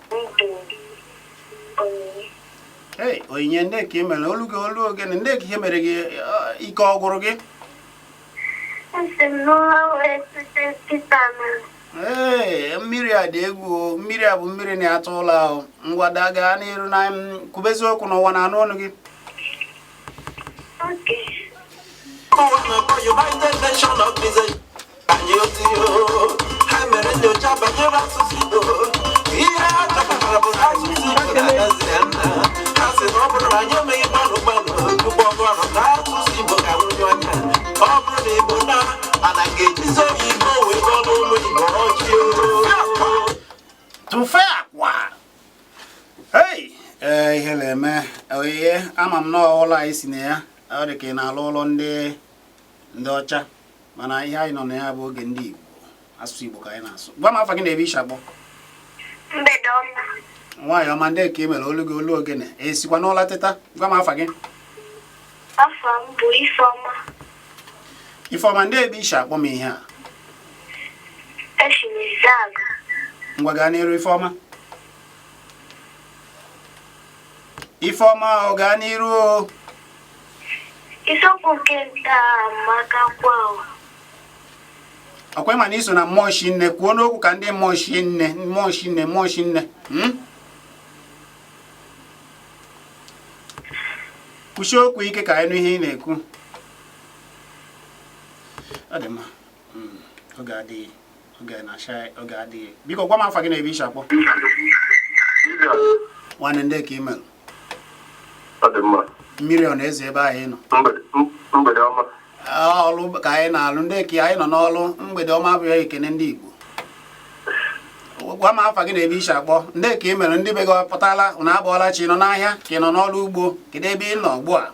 Ndụ Onyinye. Ei, Onyinye, ndị ka ị mere olu gị olu ogene, ndị ka ihe mere gị, ike ọ gwụrụ gị? Esi m n'ụra wee tete kịta na. Ee, mmiri a dị egwu o. Mmiri a bụ mmiri na-atụ ụlọ ahụ. Ngwa, gaa n'iru na kwubezi okwu n'ụwa na-anụ ọnụ gị. Oke. Ụwa na-akpọ United Nations Organization anyị otinye ha mere nyocha banyere asụsụ Igbo. Ihe ha chọpụtara bụ na asụsụ Igbo na-agazi ya nna. Ha sị na ọ bụrụ na anyị emeghị gbanụ gbanụ tupu ọgụ ahụ na asụsụ Igbo ga-anwụnyu anya. Ọ bụrụ na Igbo na ana ga-ejizi oyibo wee gọọ n'ụlọ Igbo ọchị o. Tụfe akwa. Hei, ee, ihe na-eme oyiye. Ama m na ụlọ anyị si na ya, ọ dị ka ị na-alụ ụlọ ndị ọcha, mana ihe anyị nọ na ya bụ oge ndị Igbo, asụsụ Igbo ka anyị na-asụ. Gwa m afa gị na ebe ishi akpọ. Mgbede ọma. Nwaanyị ọma, ndị ka ị mere olu gị olu ogene, esikwa n'ụlọ teta. Gwa m afa gị. Afọ m bụ Ifeọma. Ifeọma, ndị ebe ishi akpọ m ihe a? Esi m Izaga. Ngwa, gaa n'iru, Ifeọma. Ifeọma, ọ gaa n'iru o. Isiokwu nke nta amakakwa o. Ọkwa ịma na iso na mmụọ shi nne. Kwuo n'okwu ka ndị mmụọ shi nne, mmụọ shi nne, mmụọ shi nne, Kwuchie okwu ike ka anyị nụ ihe ị na-ekwu. Ọ dị mma. Oge adịghị, oge na-acha, oge adịghị. Biko gwa m afa gị na ebe ishi akpọ. Nwanne, ndị ka email. Ọ dị mma. Mmiri ọ na-ezo ebe ahụ ị nọ? Mgbede ọma. Ọlụ ka anyị na-alụ, ndị ka anyị nọ n'ọlụ. Mgbede ọma abụghị ekene ndị Igbo. Gwa m afa gị na ebe ishi akpọ. Ndị ka ị mere, ndị be gị pụtala? Unu abụọla chi? Nọ n'ahịa ka ị nọ n'ọlụ ugbo? Kedu ebe ị nọ ugbu a?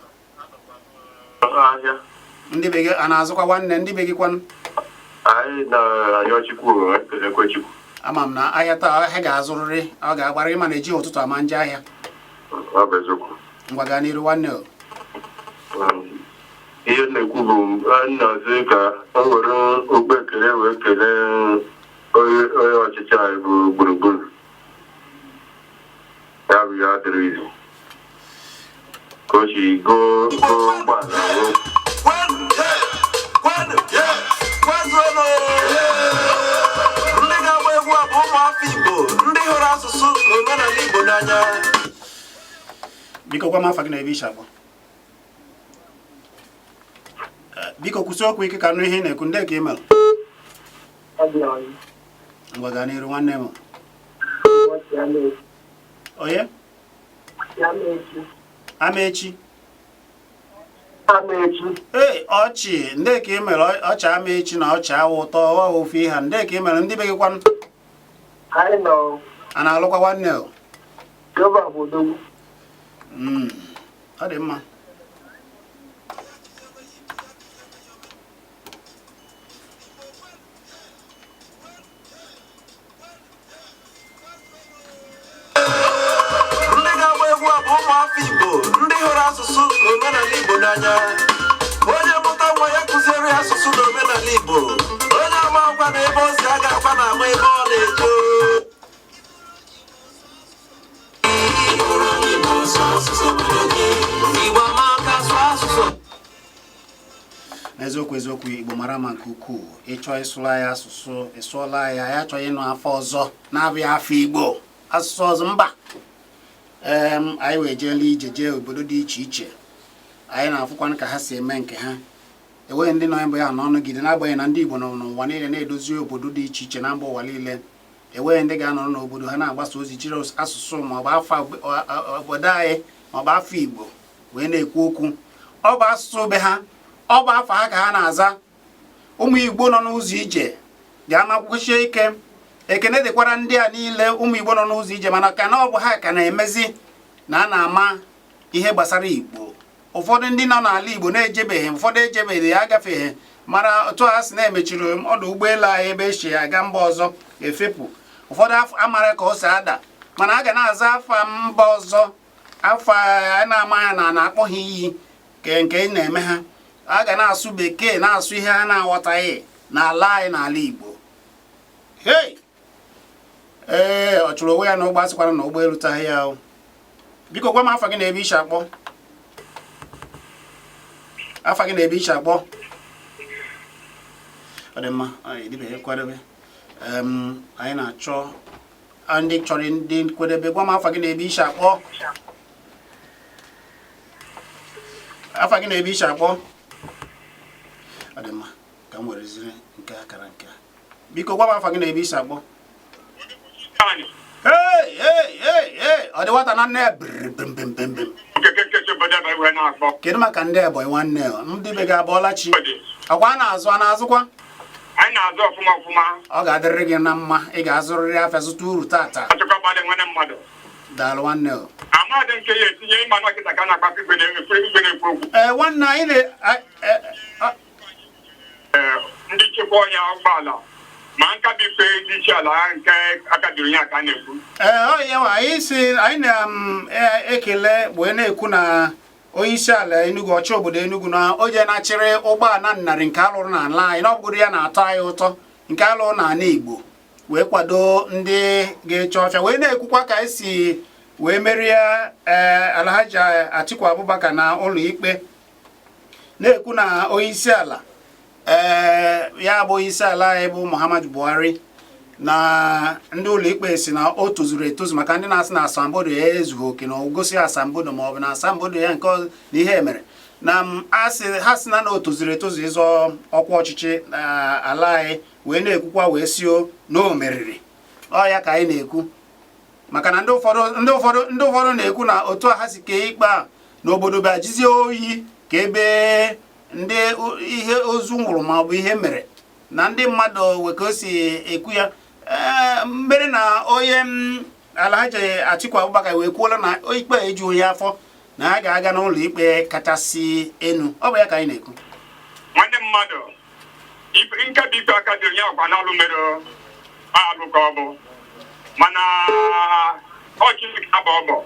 Ahịa. Ndị be gị a na-azụkwa? Nwanne, ndị be gị kwanụ? Anyị na-ayọ Chukwu, ekelekwe Chukwu. Ama m na ahịa taa, ahịa ga-azụrịrị, ọ ga-agbara ịma na ejighị ụtụtụ ama nje ahịa. Ọ bụ eziokwu. Ngwa, gaa n'iru, nwanne o. Ihe m na-ekwu bụ m na-asị ka o were okpu ekele wee kelee onye ọchịchị anyị bụ Gburugburu ya bụ ya dịrị izu ka o si goo goo ụgbọala wee Kwenu, kwenu, kwezuonụ! Ndị ga-agba egwu a bụ ụmụafọ Igbo, ndị hụrụ asụsụ na omenala Igbo n'anya. Biko gwa m afa gị na ebe ishi akpọ. Biko kwụsị okwu ike ka nụ ihe ị na-ekwu. Ndị ka ị mere. Ngwa, gaa n'iru, nwanne m. Onye Amaechi? Ee, ọchị. Ndị ka ị mere, ọchị Amaechi na ọchị awụ ụtọ ọ ofe ihe. Ndị ka ị mere, ndị be gị kwanụ? Anyị nọ. A na-alụkwa, nwanne o? Jehova bụ odogwu. Ọ dị mma. Ndị ga-agba egwu a bụ ụmụafọ Igbo, ndị hụrụ asụsụ na omenala Igbo n'anya. Onye mụta nwa ya kụziere ya asụsụ na omenala Igbo. Onye ama akwa na ebe o si aga akwa na ama ebe ọ na-eje. N'eziokwu eziokwu, Igbo mara mma nke ukwuu. Ịchọ ịsụla ya asụsụ, ịsụọla ya. Ya achọghị ịnụ afọ ọzọ na-abụghị afọ Igbo, asụsụ ọzọ mba. Anyị wee jeela ije jee obodo dị iche iche, anyị na-afụkwanụ ka ha si eme nke ha. Enweghị ndị nọ ebe ya n'ọnụgide, n'agbanyeghị na ndị Igbo nọ n'ụwa niile na-edozi obodo dị iche iche na mba ụwa niile. Enweghị ndị ga-anọrọ n'obodo ha na-agbasa ozi jiri asụsụ maọbụ afọ obodo anyị maọbụ afọ Igbo wee na-ekwu okwu. Ọ bụ asụsụ be ha, ọ bụ afọ ha ka ha na-aza. Ụmụ Igbo nọ n'ụzọ ije ga-amakwụsie ike. Ekene dịkwara ndị a niile, ụmụ Igbo nọ n'ụzọ ije, mana ka na ọ bụ ha ka na-emezi na a na-ama ihe gbasara Igbo. Ụfọdụ ndị nọ n'ala Igbo na-ejebeghị, ụfọdụ ejebeghị ya, agafeghị mara otu a sị na-emechiri ọdụ ụgbọelu anyị ebe esi aga mba ọzọ efepụ. Ụfọdụ amara ka o si ada, mana a ga na-aza afa mba ọzọ, afa a na-ama ya na na-akpọ ha iyi ke nke na-eme ha. A ga na-asụ Bekee, na-asụ ihe ha na-aghọtaghị n'ala anyị, n'ala Igbo. Hei, ee, ọ chụrụ onwe ya na ụgbọ, asịkwara na ụgbọelu taghị ya o. Biko gwa m afa gị na ebe ishi akpọ. Afa gị na ebe ishi akpọ. Ọ dị mma, anyị dịbeghị nkwadebe. Anyị na-achọ ndị chọrọ ndị nkwadebe. Gwa m afa gị na ebe ishi akpọ. Afa gị na ebe ishi akpọ. Ọ dị mma, ka m wereziri nke akara nke a. Biko gwa m afa gị na ebe isi akpọ. Hey, hey, hey, hey, ọ dị nwata na nne ya bim. Kedu maka ndị Ebonyi nwanne ndị be gị abụọla chi? Ọkwa a na-azụ, a na-azụkwa? Anyị na-azụ ọfụma ọfụma. Ọ ga-adịrịrị gị na mma. Ị ga-azụrịrị afịa, zụta uru tata. Daalụ nwanne o. Amadị nke ya etinye ịma na ọkịta ka na-agbapụ igwe na-ekwu okwu. Ee, nwanne anyị na Ndị nchekwa ọhịa ụgbọala ma nkabi ikpe ndị isi ala nke aka juru ya ka a na-ekwu. Ee, ọ ya nwa anyị si anyị na-ekele wee na-ekwu na onye isi ala Enugu, ọchị obodo Enugu, na o je na-achịrị ụgbọala narị nke alụrụ n'ala anyị, na ọ bụgoro ya na-atọ anyị ụtọ, nke alụrụ n'ala Igbo wee kwado ndị ga-eche ọfịa, wee na-ekwukwa ka esi wee merie ee Alhaji Atiku Abubakar na ụlọ ikpe, na-ekwu na onye isi ala, ee, ya bụ onye isi ala anyị bụ Muhammadu Buhari, na ndị ụlọ ikpe si na o tozuru etozu, maka ndị na-asị na asambodo ya ezughị oke, na o gosi asambodo ma ọ bụ na asambodo ya nke na ihe mere na ha sị na o tozuru etozu ịzọ ọkwa ọchịchị na ala anyị, wee na-ekwukwa wee si o na o meriri. Ọ ya ka anyị na-ekwu, maka na ndị ụfọdụ na-ekwu na otu a ha si kee ikpe a n'obodo bịa jizie oyi ka ebe ndị ihe ozu nwụrụ ma ọ bụ ihe mere na ndị mmadụ wee ka o si ekwu ya. Ee, mere na onye m Alhaji Atiku Abubakar wee kwuola na ikpe a ejughị ya afọ, na ha ga-aga n'ụlọ ikpe kachasị enu. Ọ bụ ya ka anyị na-ekwu. Nwanne mmadụ, nkebi ikpe aka juru ya ọkwa n'alụ mere alụ ka ọ bụ, mana ọ Chineke abọ ọbọ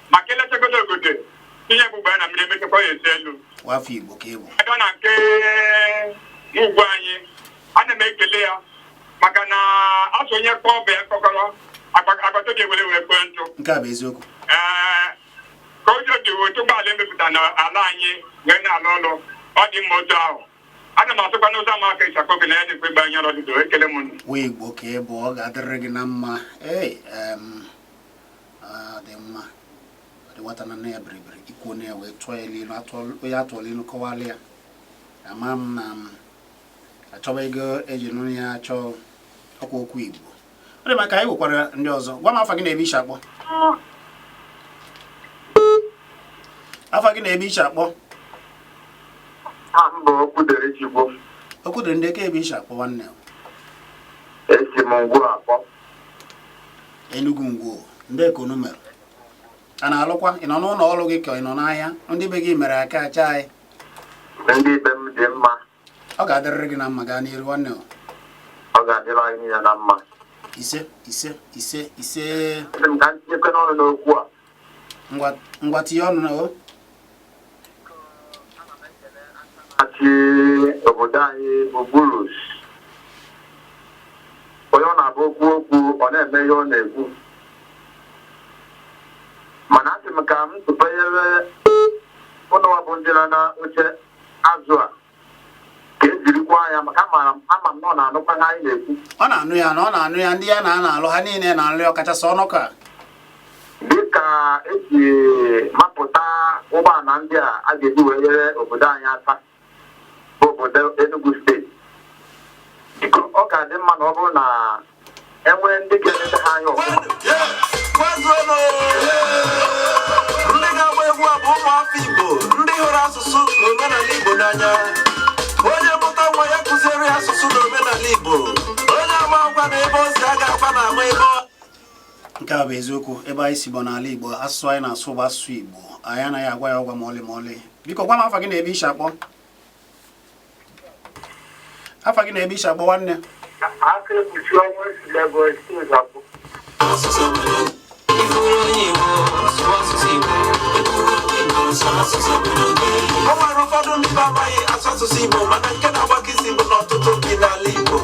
maka elechagodo ogodo tinye gbugbe na mmiri emechakwa ya esi elu. Nwafọ Igbo ka ị bụ. Abịa na nke ugwu anyị, ana m ekele ya maka na asụ onye kpọọ ọbụ ya mkpọkọrọ agbata obi ewere wee kpee ntụ. Nke a bụ eziokwu. Ee, ka o ji otu ụgbọala emepụta n'ala anyị wee na-alụ ọlụ, ọ dị mma otu ahụ. Ana m asụkwa n'ụzọ ama aka ịchakọ oge na ya dịkwa ịgba anya ọdụdụ. Ekele m unu. Nwa Igbo ka ị bụ, ọ ga-adịrịrị gị na mma. Ee, ọ dị mma. Ọ dị nwata na nne ya biribiri ikwuo na ya wee tụọ ya ilu, onye atụọla ilu kọwala ya. Ama m na m achọba ego eji nụrụ ya achọ ọkwa okwu Igbo. Ọ dị maka anyị nwekwara ndị ọzọ. Gwa m afa gị na ebe ishi akpọ. Afa gị na ebe ishi akpọ. Aha m bụ Okwudere Chukwu. Okwu dịrị ndị ka ebe ishi akpọ, nwanne? Esi m Ngwo akpọ. Enugu Ngwo, ndị ka unu mere a na-alụkwa? Ị nọ n'ụlọ ọrụ gị ka ị nọ n'ahịa? Ndị be gị mere aka acha anyị? Ndị be m dị mma. Ọ ga-adịrịrị gị na mma. Gaa n'iru, nwanne o. Ọ ga-adịrị anyị niile na mma. Ise, ise, ise, ise. Sị m ka m tinyekwe n'ọnụ n'okwu a. Ngwa ngwa, tinye ọnụ na o. Achị obodo anyị bụ Burus. Onye ọ na-abụ okwu okwu, ọ na-eme ihe ọ na-ekwu. Mana asị m ka m tụpenyere ụnụwa bụ ndị nọ na oche azụ a. gwa ya maka amaara m ama m na ọ na-anụkwa ihe anyị na-ekwu. Ọ na-anụ ya na ọ na-anụ ya, ndị ya na na-alụ ha niile na-alụ ya, ọkachasị ọnụka. Dịka esi mapụta ụgbọala ndị a a ga-eji wee nyere obodo anyị aka bụ obodo Enugu Steeti, biko, ọ ga-adị mma na ọ bụrụ na enwee ndị ga-eleta ha anya ọfụma. Kwezuonụ! Ndị ga-agba egwu a bụ ụmụafọ Igbo, ndị hụrụ asụsụ na omenala Igbo n'anya. Onye mụta nwa ya, kụziere ya asụsụ na omenala Igbo. Onye ama akwa na ebe o si aga akwa na ama ebe ọ Nke a bụ eziokwu. Ebe anyị si bụ n'ala Igbo, asụsụ anyị na-asụ bụ asụsụ Igbo. Anyị anaghị agwa ya ọgwa ma ọlị ma ọlị. Biko, gwa m afa gị na ebe ishi akpọ. Afa gị na ebe ishi akpọ, nwanne. Aka ekpuchi ọnwa, si Lagos Steeti akpọ. Asụsụ obodo. Ị bụrụ onye Igbo, sụọ asụsụ Igbo. Ị bụrụ onye Igbo, sụọ asụsụ obodo gị. O nwere ụfọdụ ndị be amaghị asụ asụsụ Igbo, mana nke na-agbaka isi bụ na ọtụtụ bi n'ala Igbo.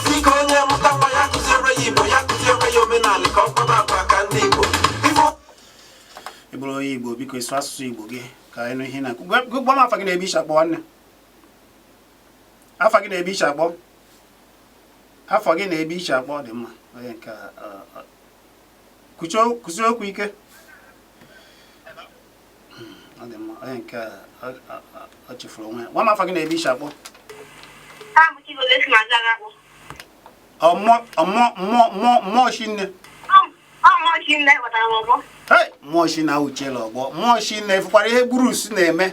Biko, onye mụta nwa ya, kụziere ya Igbo, ya kụziere ya omenala, ka ọ kwaba akwa ka ndị Igbo. Ife Ị bụrụ onye Igbo, biko, ịsụ asụsụ Igbo gị ka anyị nụ ihe na gwa gwa m afa gị na ebe ishi akpọ, nwanne. Afa gị na ebe ishi akpọ. Afọ gị na ebe ishi akpọ. Dị mma. Onye nke a, kwụsie okwu ike. Ọ dị mma. Onye nke a, ọ chefuru onwe ya. Gwa m afa gị na ebe ishi akpọ. Ha bụ Chigozie si na Azaga akpọ. Ọ mmụọ mmụọ mmụọ mmụọ mmụọ shinne. Ọ mmụọ Chinne kpatara m ọgbọ. Hey, mmụọ shi na awụchiela ọgbọ. Mmụọ shi na efukwara ihe Bruce na-eme.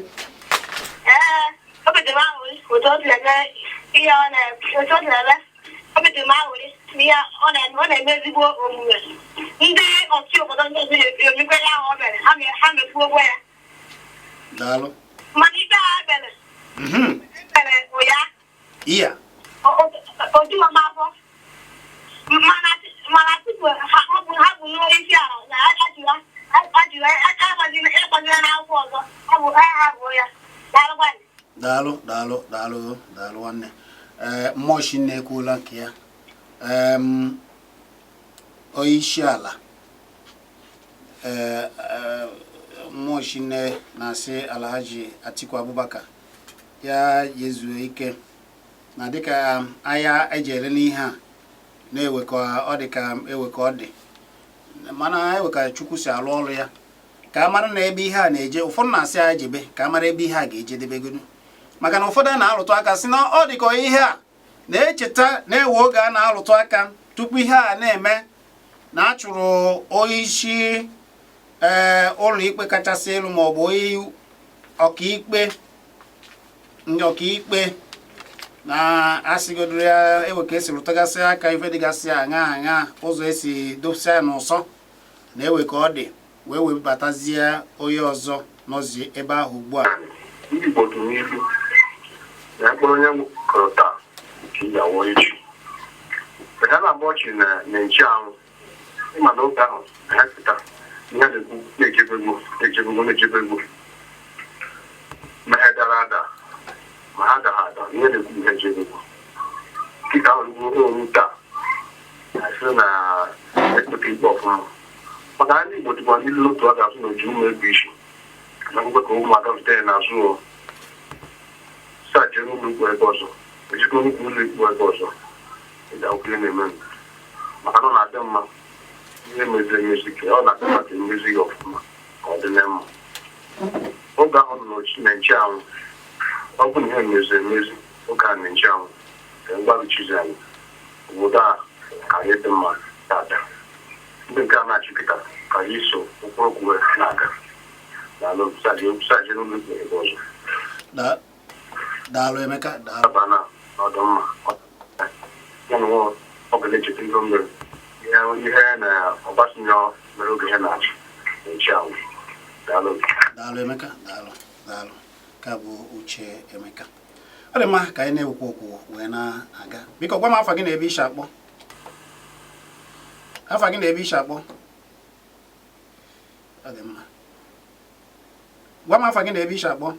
Ee, obi dị m aṅụrị otu o si eme ihe ọ na otu o si eme. Obi dị m aṅụrị na ihe ọ na-eme ezigbo omume. Ndị ọchị obodo ndị ọzọ na-emekwa ihe ahụ o mere, ha mefuokwa ya. Daalụ. Mana ikpe ha mere mere ụya Iya. ojuwa m afọ. Mana tupu ha ọ bụ ha bụ n'onye isi ala na ajụwa ịgbazina n'akwụkwọ ọzọ ọ bụ ha ha bụ ya. Daalụkwanụ. Daalụ, daalụ, daalụ, daalụ, nwanne. Ee, mmụọ shi na-ekwuola nke ya. Onye isi ala, ee ee, mmụọ shinne na-asị Alhaji Atiku Abubakar ya yezuo ike na dịka ahịa eji ele n'ihe a na-ewe ka ọ dị, ka ewe ka ọ dị, mana ewe ka Chukwu si alụ ọrụ ya, ka a mara na ebe ihe a na-eje. Ụfọdụ na-asị ya jebe, ka a mara ebe ihe a ga-ejedebegodu, maka na ụfọdụ a na-alụtụ aka sị na ọ dị ka ihe a na-echeta na-ewe oge a na-alụtụ aka tupu ihe a na-eme na a chụrụ onye isi ee ụlọ ikpe kachasị elu, maọbụ onye ọkaikpe, ndị ọkaikpe na-asịgodoro ya ewe ka esi rụtagasị aka ife dịgasị aṅa aṅa, ụzọ esi dosa ya n'ụsọ na-ewe ka ọ dị, wee webatazie onye ọzọ nọzi ebe ahụ ugbu a. Ndị Igbo dị n'ilu na mkpụrụ onye kụrụ taa nke ya wụọ echi. Mgbe ha na-agba ọchị na na-echi anwụ, ịma na oge ahụ na ha pụta ihe a na-ekwu na-echebe egwu, na-echebe egwu, na-echebe egwu, ma ha dara ada, ma ha dara ada, ihe na-ekwu bụ ihe echebe egwu. Dịka ahụ ruo oru taa, asị na ekpete ikpe ọfụma, maka na ndị Igbo dịkwa n'ilu n'otu a ga-asụ na oji ụmụ egwu isi na akwụkwọ ka ụmụaka zutere n'azụ ụlọ sajere ụlọ ikpe ebe ọzọ, ejikọ nnukwu ụlọ ikpe ebe ọzọ ịda okwu ihe na-eme m. Maka na ọ na-adị mma ihe meziri emezi, ka ọ na-adị mma ka emezi ya ọfụma, ka ọ dị na mma. Oge ahụ nọ n'ochi na nche anwụ, ọ bụ na ihe meziri emezi oge a na nche anwụ, ka mgbaruchizi anyị obodo a ka anyị dị mma tata. Ndị nke a na-achị kịta ka anyị so ụkpụrụ kwuwe na-aga na sajere ụlọ ikpe ebe ọzọ. Daalụ, Emeka, daalụ. Aba na ọdụ mma ya na nwa ọ ga na-echeta ihe o mere, ihe na Obasanjo mere oge ha na-achị na-echi anwụ. Daalụ. Daalụ, Emeka, daalụ, daalụ. Ka bụ uche Emeka. Ọ dị mma ka anyị na-ewekwa okwu wee na-aga. Biko, gwa m afa gị na ebe ishi akpọ. Afa gị na ebe ishi akpọ. Ọ dị mma. Gwa m afa gị na ebe ishi akpọ.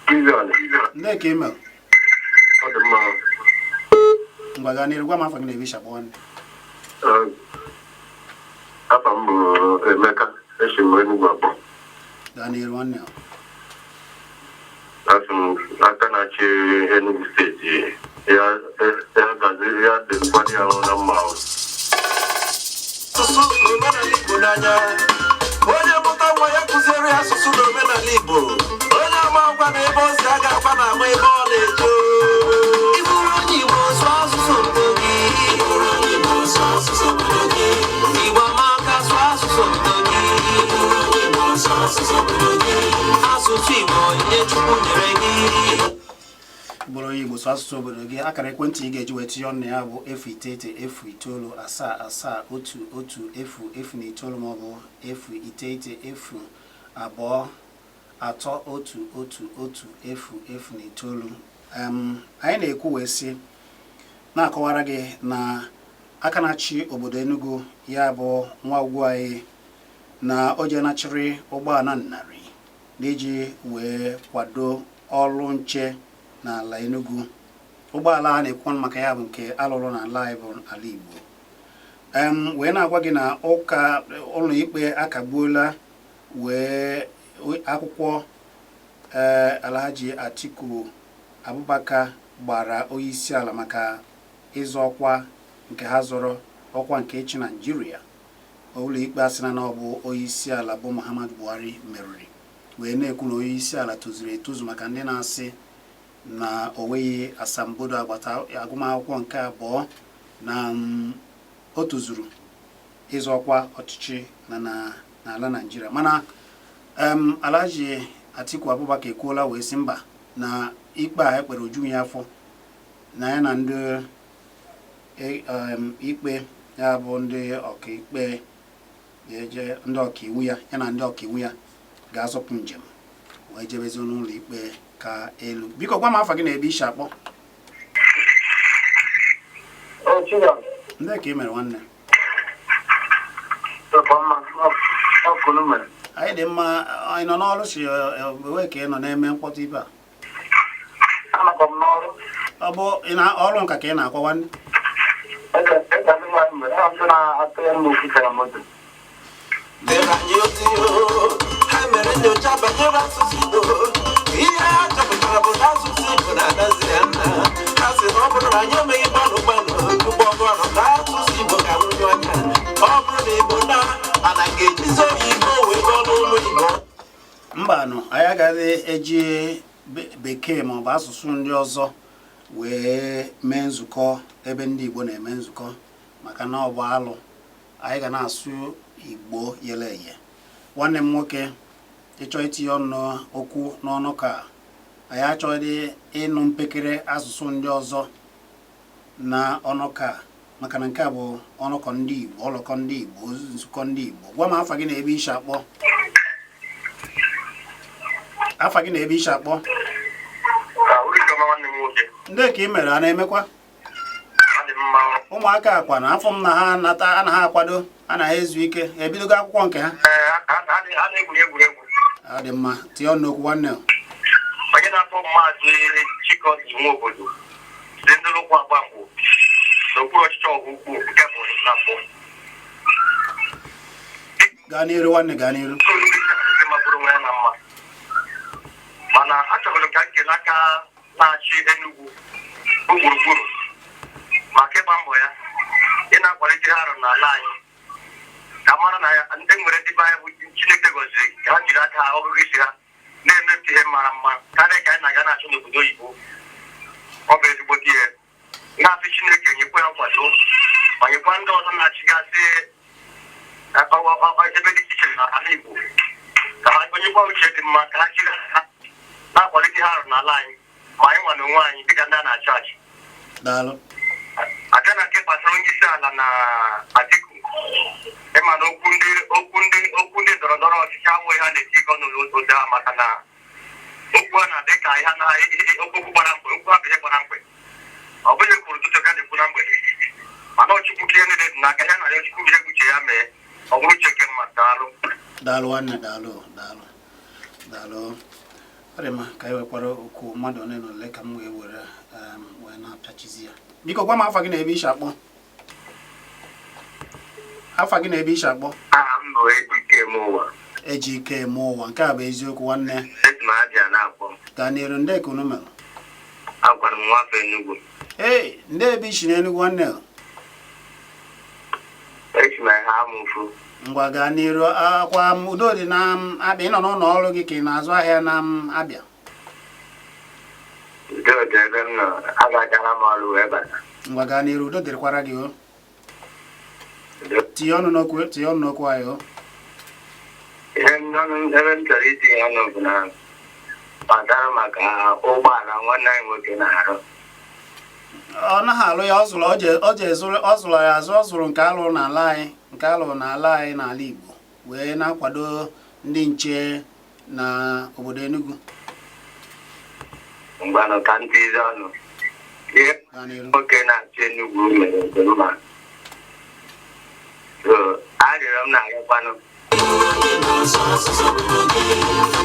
Gideon. Ndị ka email. Ọ dị mma. Ngwa, gaa n'iru, gwa m afa gị na ebe ishi akpọ, nwanne. Afa m bụ Emeka, esi m Enugwu akpọ. Gaa n'iru, nwanne. Asị m aka na-achị na-achị Enugu steeti ya ya gazi ya dịkwara ya na mma. Asụsụ na omenala Igbo n'anya. Onye mụta nwa ya kụziere ya asụsụ na omenala Igbo. Onye ama agwa na ebe o si aga akwa na ama ebe ọ na-eje. Ị bụrụ onye Igbo, sụọ asụsụ obodo gị. Ị bụrụ onye Igbo, sụọ asụsụ obodo gị. Igbo amaka, sụọ asụsụ obodo gị. Ị bụrụ onye Igbo, sụọ asụsụ obodo gị. Asụsụ Igbo, onyinye Chukwu nyere gị. Bụrụ onye Igbo, sụọ asụsụ obodo gị. Akara ekwentị ị ga-eji wee tinye ọnụ ya bụ 0 9 0 9 7 7 1 1 0 0 na 9 maọbụ 0 9 0 2 3 1 1 1 0 0 na 9. Anyị na-ekwu wee sị, na-akọwara gị na aka na-achị obodo Enugu, ya bụ nwa ugwu anyị, na o je nachịrị ụgbọala 100 n'iji wee kwado ọrụ nche n'ala Enugu. Ụgbọala a na-ekwu maka ya bụ nke alụrụ n'ala anyị bụ ala Igbo. Wee na-agwa gị na ụka ụlọ ikpe akagbuola wee akwụkwọ ee Alhaji Atiku Abubakar gbara onyeisi ala maka ịzọ ọkwa nke ha zọrọ ọkwa nke ịchị Naijiria. Ụlọ ikpe asịna na ọ bụ onyeisi ala bụ Muhammadu Buhari meriri, wee na-ekwu na onyeisi ala tozuru etozu, maka ndị na-asị na o nweghị asambodo agbata agụmakwụkwọ nke abụọ, na o tozuru ịzọ ọkwa ọchịchị na n'ala Naijiria. Mana Alhaji Atiku Abubakar ekwuola wee sị mba, na ikpe a ekpere ojughị ya afọ, na ya na ndị ikpe ya bụ ndị ọkaikpe ga-eje, ndị ọkaiwu ya, ya na ndị ọkaiwu ya ga-azọpụ njem wee jebezie n'ụlọ ikpe ka elu. Biko gwa m afa gị na ebe isi akpọ. O Chiga, Ndị ka ị mere, nwanne? Ọma, ọkụnụ mere. Anyị dị mma. Anyị nọ n'ọrụ si ewe ka ị nọ na-eme mkpọtụ ibe a? Anọkwa m n'ọrụ. Ọ bụ ị na ọrụ nka ka ị na-akwa, nwanne? Ebe ebe ndị nwaanyị mere, ọ ndị na-atụ ya mma okwuchara moto. Dere anyị ozi o, ha mere nyocha banyere asụsụ Igbo. Ihe ha chọpụtara bụ na asụsụ Igbo na-adazi ya nna. Ha sị na ọ bụrụ na anyị emeghị gbanụ gbanụ tupu ọgụ ahụ, na asụsụ Igbo ga-anwụnyu anya. Ọ bụrụ na Igbo na ana ga-ejizi oyibo wee gụọ n'ụlọ Igbo. Mbanụ, anyị agaghị eji bekee maọbụ asụsụ ndị ọzọ wee mee nzukọ ebe ndị Igbo na-eme nzukọ, maka na ọ bụ alụ. Anyị ga na-asụ Igbo yele eye. Nwanne m nwoke, ịchọ itinye ọnụ okwu n'ọnụ ka anyị achọghị ịnụ mpekere asụsụ ndị ọzọ na ọnụka, maka na nke a bụ ọnụkọ ndị Igbo, ọlụkọ ndị Igbo, nzukọ ndị Igbo. Gwa m afa gị na ebe isi akpọ. Afa gị na ebe isi akpọ. Chiọma, nwanne m nwoke. Ndị ka ị mere, a na-emekwa? Adị m mma. Ụmụaka akwa na afọ m na ha nata, a na ha akwado, a na ha ezu ike, ha ebidogo akwụkwọ nke ha? Ee, ha na-egwuri egwuregwu. Ọ dị mma, tinye ọnụ n'okwu, nwanne. Onye na-akpọ, Maazị Chikozi Nwobodo si ndị lụkwu Agbangwo n'okpuru ọchịchị ọgụ ukwu nke bụ na-akpọ. Gaa n'iru, nwanne, gaa n'iru. Nke magburu onwe ya na mma, mana achọrọ m ka m kelee aka na-achị Enugu bụ gburugburu maka ịgba mbọ ya ị na-akwalite ha arụ n'ala anyị, ka mara na ya ndị nwere ndị be anyị bụ Chineke gọziri ka ha jiri aka ha, ọgụgụ isi ha na-emepụta ihe mara mma karịa ka anyị na-aga na-achọ n'obodo oyibo. Ọ bụ ezigbote ihe na-asị Chineke nyekwa ya nkwado ma nyekwa ndị ọzọ na-achịgasị ebe dị iche iche n'ala Igbo, ka ha onyekwa uche dị mma, ka ha jiri aka na-akwalite ha arụ n'ala anyị, ma anyị nwa na onwe anyị dịka ndị a na-achị achị. Daalụ. Abịa na nke gbasara onye isi ala na Atiku, ịma na okwu ndị ndọrọ ndọrọ ọchịchị abụghị ha na-eti ọnụ n'obodo a, maka na okwu a na-adị ka ihe na okwu gbara mkpe, okwu ha bụ ihe gbara mkpe. Ọ bụghị kwuru ụtụtụ ka na-ekwu na mgbede, mana Ọchukwu ka ihe niile dị n'aka ya, na ya Chukwu ihe uche ya mee, ọ bụrụ uche nke mmadụ. Daalụ. Daalụ, nwanne, daalụ, daalụ, daalụ. Ọ dị mma ka anyị nwekwara okwu mmadụ ole na ole ka m wee were wee na-apịachizi ya. Biko gwa m afa gị na ebe isi akpọ. Afa gị na ebe isi akpọ. Aha m bụ Ejike m ụwa. Eji ike eme ụwa, nke a bụ eziokwu, nwanne. Esi m Abịa na-akpọ. Gaa n'iru, ndị ka unu mere? Akwara m nwafọ Enugu. Ee, ndị ebe ishi n'Enugu nwanne o? Echi m ha amụfu. Ngwa, gaa n'iru. Akwa m udo dị na m Abịa. Ị nọ n'ụlọ ọrụ gị ka ị na-azụ ahịa na m Abịa? Udo dị ebe m nọ, agachara m ọrụ wee bata. Ngwa, gaa n'iru, udo dịrịkwara gị o. Udo. Tinye ọnụ n'okwu, tinye ọnụ n'okwu anyị o. Ihe ọnụ ebe m chọrọ itinye ọnụ bụ na gbasara maka ụgbọala nwanne anyị nwoke na-arụ. Ọ naghị alụ ya, ọ zụrụ, ọ je zụrụ, ọ zụrụ ya azụ. Ọ zụrụ nke alụrụ n'ala anyị, nke alụrụ n'ala anyị n'ala Igbo, wee na-akwado ndị nche na obodo Enugu. Ngwanụ, ka m tizie ọnụ. Ihe Gaa n'iru. nwoke na-achị Enugu mere dị mma. So, arịrịọ m na-arịọkwanụ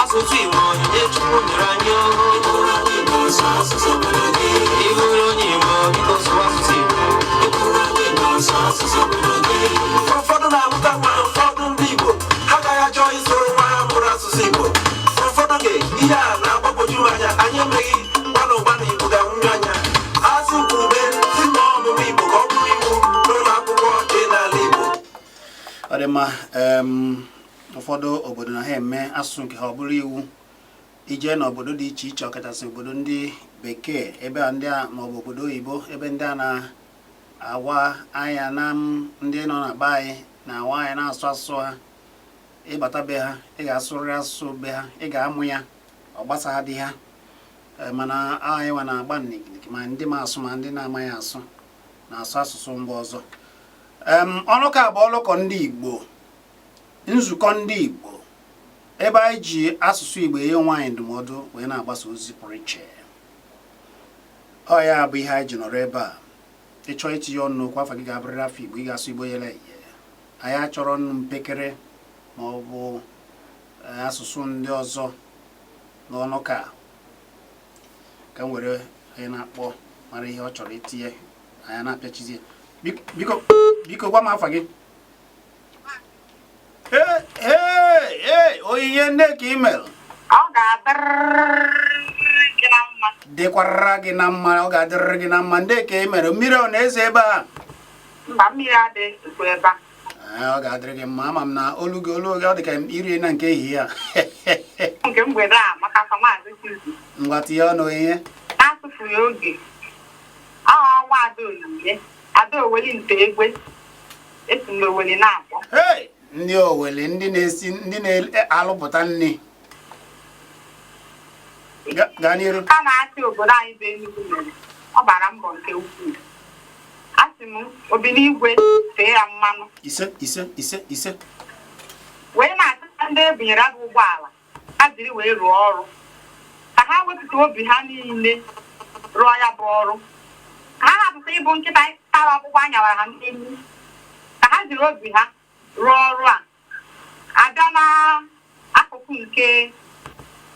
Asụsụ Igbo, onyinye Chukwu nyere anyị o. Ị bụrụ onye Igbo, biko sụọ asụsụ Igbo. Ụfọdụ na-amụta nwa, ụfọdụ ndị Igbo ha agaghị achọ isoro nwa ha mụrụ asụsụ Igbo. Ụfọdụ oge, ihe a na-agbagwoju m anya. Anyị emeghị gbanụ gbanụ, Igbo ga-anwụnye anya. Asị kwube si na ọmụmụ Igbo ka ọ bụrụ iwu n'ụlọ akwụkwọ dị n'ala Igbo. Ọ dị mma. Ụfọdụ obodo na ha eme asụsụ nke ha ọ bụrụ iwu. Ije n'obodo dị iche iche, ọkachasị obodo ndị bekee ebe a, ndị a maọbụ obodo oyibo, ebe ndị a na-awa anya na ndị nọ na be anyị na-awa anya na-asụ asụsụ ha. Ịbata be ha, ị ga-asụrịrị asụsụ be ha, ị ga-amụ ya, ọ gbasagha dị ha. Mana anyị nwa na-agba nnigirigi, ma ndị ma asụ ma ndị na-amaghị asụ na-asụ asụsụ mba ọzọ. Ọnụka bụ ọlụkọ ndị Igbo, nzukọ ndị Igbo, ebe anyị ji asụsụ Igbo enye onwe anyị ndụmọdụ wee na-agbasa ozi pụrụ iche. Ọ ya bụ ihe anyị ji nọrọ ebe a. Ịchọọ itinye ọnụ n'okwu, afa gị ga-abụrịrị afọ Igbo, ị ga-asụ Igbo yele eye. Anyị achọrọ nnu mpekere ma ọ bụ asụsụ ndị ọzọ n'ọnụ. Ka m were onye na-akpọ mara ihe ọ chọrọ itinye, anyị na-apịachizie. Biko, biko, gwa m afa gị. Ee, ee, ee, Onyinye, nne ka email. Ọ ga-adịrịrị gị na mma. Dịkwara gị na mma, ọ ga-adịrịrị gị na mma. Ndị ka ị mere, mmiri ọ na-eze ebe a? Mba, mmiri adịghị ebe a. Ee, ọ ga-adịrị gị mma. Ama m na olu gị, olu gị, ọ dị ka irie na nke ehihie a. Nke mgbede a maka afa Maazị Chuzi. Ngwa, tinye ọnụ, Onyinye. Na-atụfughị oge, aha nwa Ada Onyinye, Ada Oweli nte egwe, esi m n'Oweli na-akpọ. Hey! Ndị Owele, ndị na-esi, ndị na-alụpụta nri. Gaa n'iru. Ka na-achị obodo anyị bụ Enugu mere, ọ gbara mbọ nke ukwuu. A sị m obi n'igwe tee ya mmanụ. Ise, ise, ise, ise. Wee na-achịta ndị ebinyere abụ ụgbọala ha jiri wee rụọ ọrụ, ka ha wepụta obi ha niile rụọ ya bụ ọrụ, ka ha hapụta ịbụ nkịta tara ọkpụkpụ anyawara ha n'elu, ka ha jiri obi ha rụọ ọrụ a. Abịa n'akụkụ nke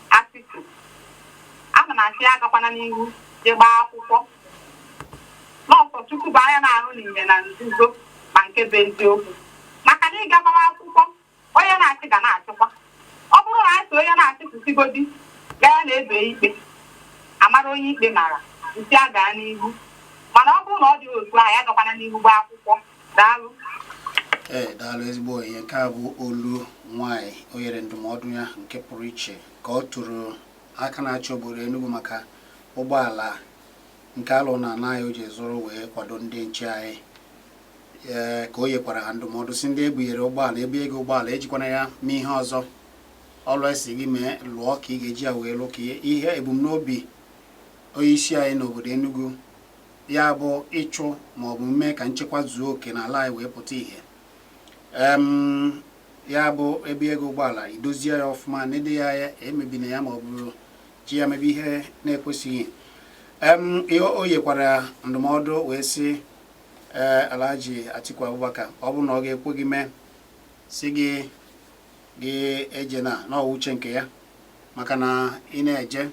Atiku, ana m asị ya agakwana n'ihu jee gbaa akwụkwọ n'ọsọ. Chukwu bụ anya na-ahụ n'ihe na nzuzo ma nke bụ eziokwu, maka na ịga gbawa akwụkwọ, onye na-achị ga na-achịkwa. Ọ bụrụ na asị onye na-achị kwụsịgodi, gaa na-ebe ikpe amara onye ikpe mara nsị a gaa n'ihu. Mana ọ bụrụ na ọ dị otu ahụ, ya gakwana n'ihu gbaa akwụkwọ. Daalụ. Ee, daalụ, ezigbo Onyinye. Nke a bụ olu nwanyị o nyere ndụmọdụ ya nke pụrụ iche, ka ọ tụrụ aka na-achị obodo Enugu maka ụgbọala nke alụ na ana anyị o ji zụrụ wee kwado ndị nche anyị. Ee, ka o nyekwara ha ndụmọdụ si ndị ebunyere ụgbọala, ebunye gị ụgbọala, ejikwana ya mee ihe ọzọ. Ọlụ esi gị mee lụọ ka ị ga-eji ya wee lụọ, ka ihe ebumnobi onye isi anyị n'obodo Enugu, ya bụ ịchụ ma ọ bụ mee ka nchekwa zuo oke n'ala anyị wee pụta ìhè. Ya bụ ebe ego ụgbọala, idozie ya ọfụma, nede ya anya, emebina ya ma ọ bụ ji ya mebe ihe na-ekwesịghị. Ihe o nyekwara ndụmọdụ wee sị, ee, Alhaji Atiku Abubakar, ọ bụrụ na ọ ga-ekwe gị mee, si gị gị eje na n'ọwa uche nke ya, maka na ị na-eje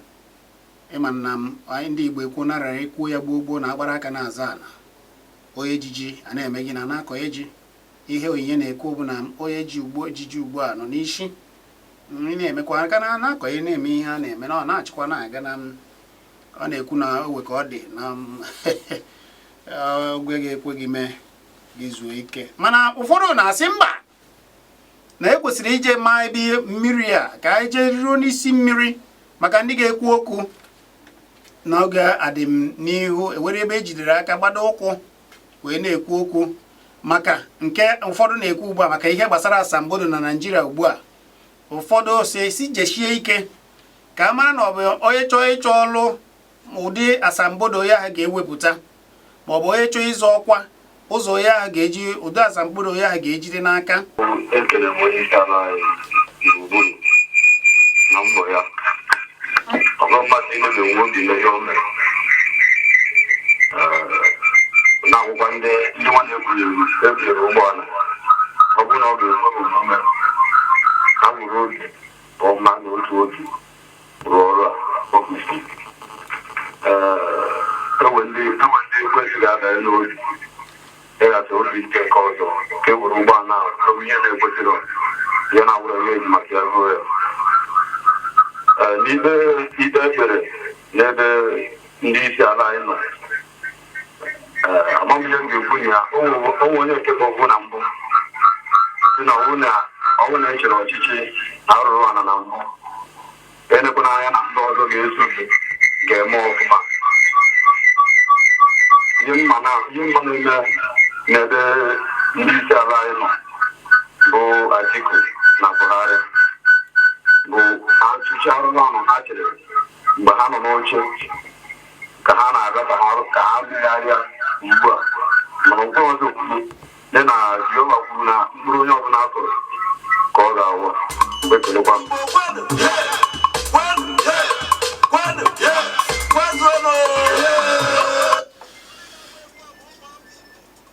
ịma na anyị ndị Igbo ekwu narara ekwuo ya gboo gboo na agbara aka na-aza ala, onye ejiji a na-eme gị na na-akọ eji. Ihe Onyinye na-ekwu bụ na onye ji ugbo ejiji ugbu a nọ n'isi, ị na-emekwa aka na na-akọ, ihe na-eme, ihe a na-eme na ọ na-achịkwa na-aga na Ọ na-ekwu na o we ka ọ dị na ogwe ga-ekwe gị mee gị zuo ike, mana ụfọdụ na-asị mba, na ekwesịrị ije maa ebe mmiri a ka anyị jee ruo n'isi mmiri, maka ndị ga-ekwu okwu n'oge adịm n'ihu ewere ebe ejidere aka gbado ụkwụ wee na-ekwu okwu. Maka nke ụfọdụ na-ekwu ugbu a maka ihe gbasara asambodo na Naịjirịa ugbu a, ụfọdụ si jesie ike ka a mara na ọ bụ onye chọọ ịchọ ọlụ, ụdị asambodo ya ha ga-ewepụta, ma ọ bụ onye chọọ ịzọ ọkwa, ụzọ ya ha ga-eji, ụdị asambodo ya ha ga-ejide n'aka. Ekele m onye isi ala anyị gburugburu na mbọ ya. Ọgọ mmadụ niile ga-enwe obi n'ihe o mere. Na-agwụkwa ndị nwa na-ebuliri ụgbọala, ọ bụrụ na ọ ga-ekwe omume, ha nwere obi ọma na otu obi rụọ ọrụ a o kwesịrị. Ewe ndị ekwesị ga-abanye n'obi ịghata obi nke nke ọzọ ka e were ụgbọala ahụ ihe na-ekwesịrị ya na-awụrụ ihe eji maka ya ruo ya. N'ikpe ikpe ekpere n'ebe ndị isi ala anyị nọ, amamihe m ga-ekwu na ya onwe onye nke bụ na mbụ si na ọnwụ na echere ọchịchị na arụrụ ala na mbụ, enekwana anya na ndị ọzọ ga-eso gị ga-eme ọfụma. Ihe mma na-eme n'ebe ndị isi ala anyị nọ bụ Atiku na Buhari bụ achịchị arụrụ ala ha chere mgbe ha nọ n'oche ka ha na-aga ka ha megharịa ugbu a. Mana nke ọzọ kwuru dị na Jehova kwuru na mkpụrụ onye ọbụla akụrụ ka ọ ga-awa. Ekelekwa m.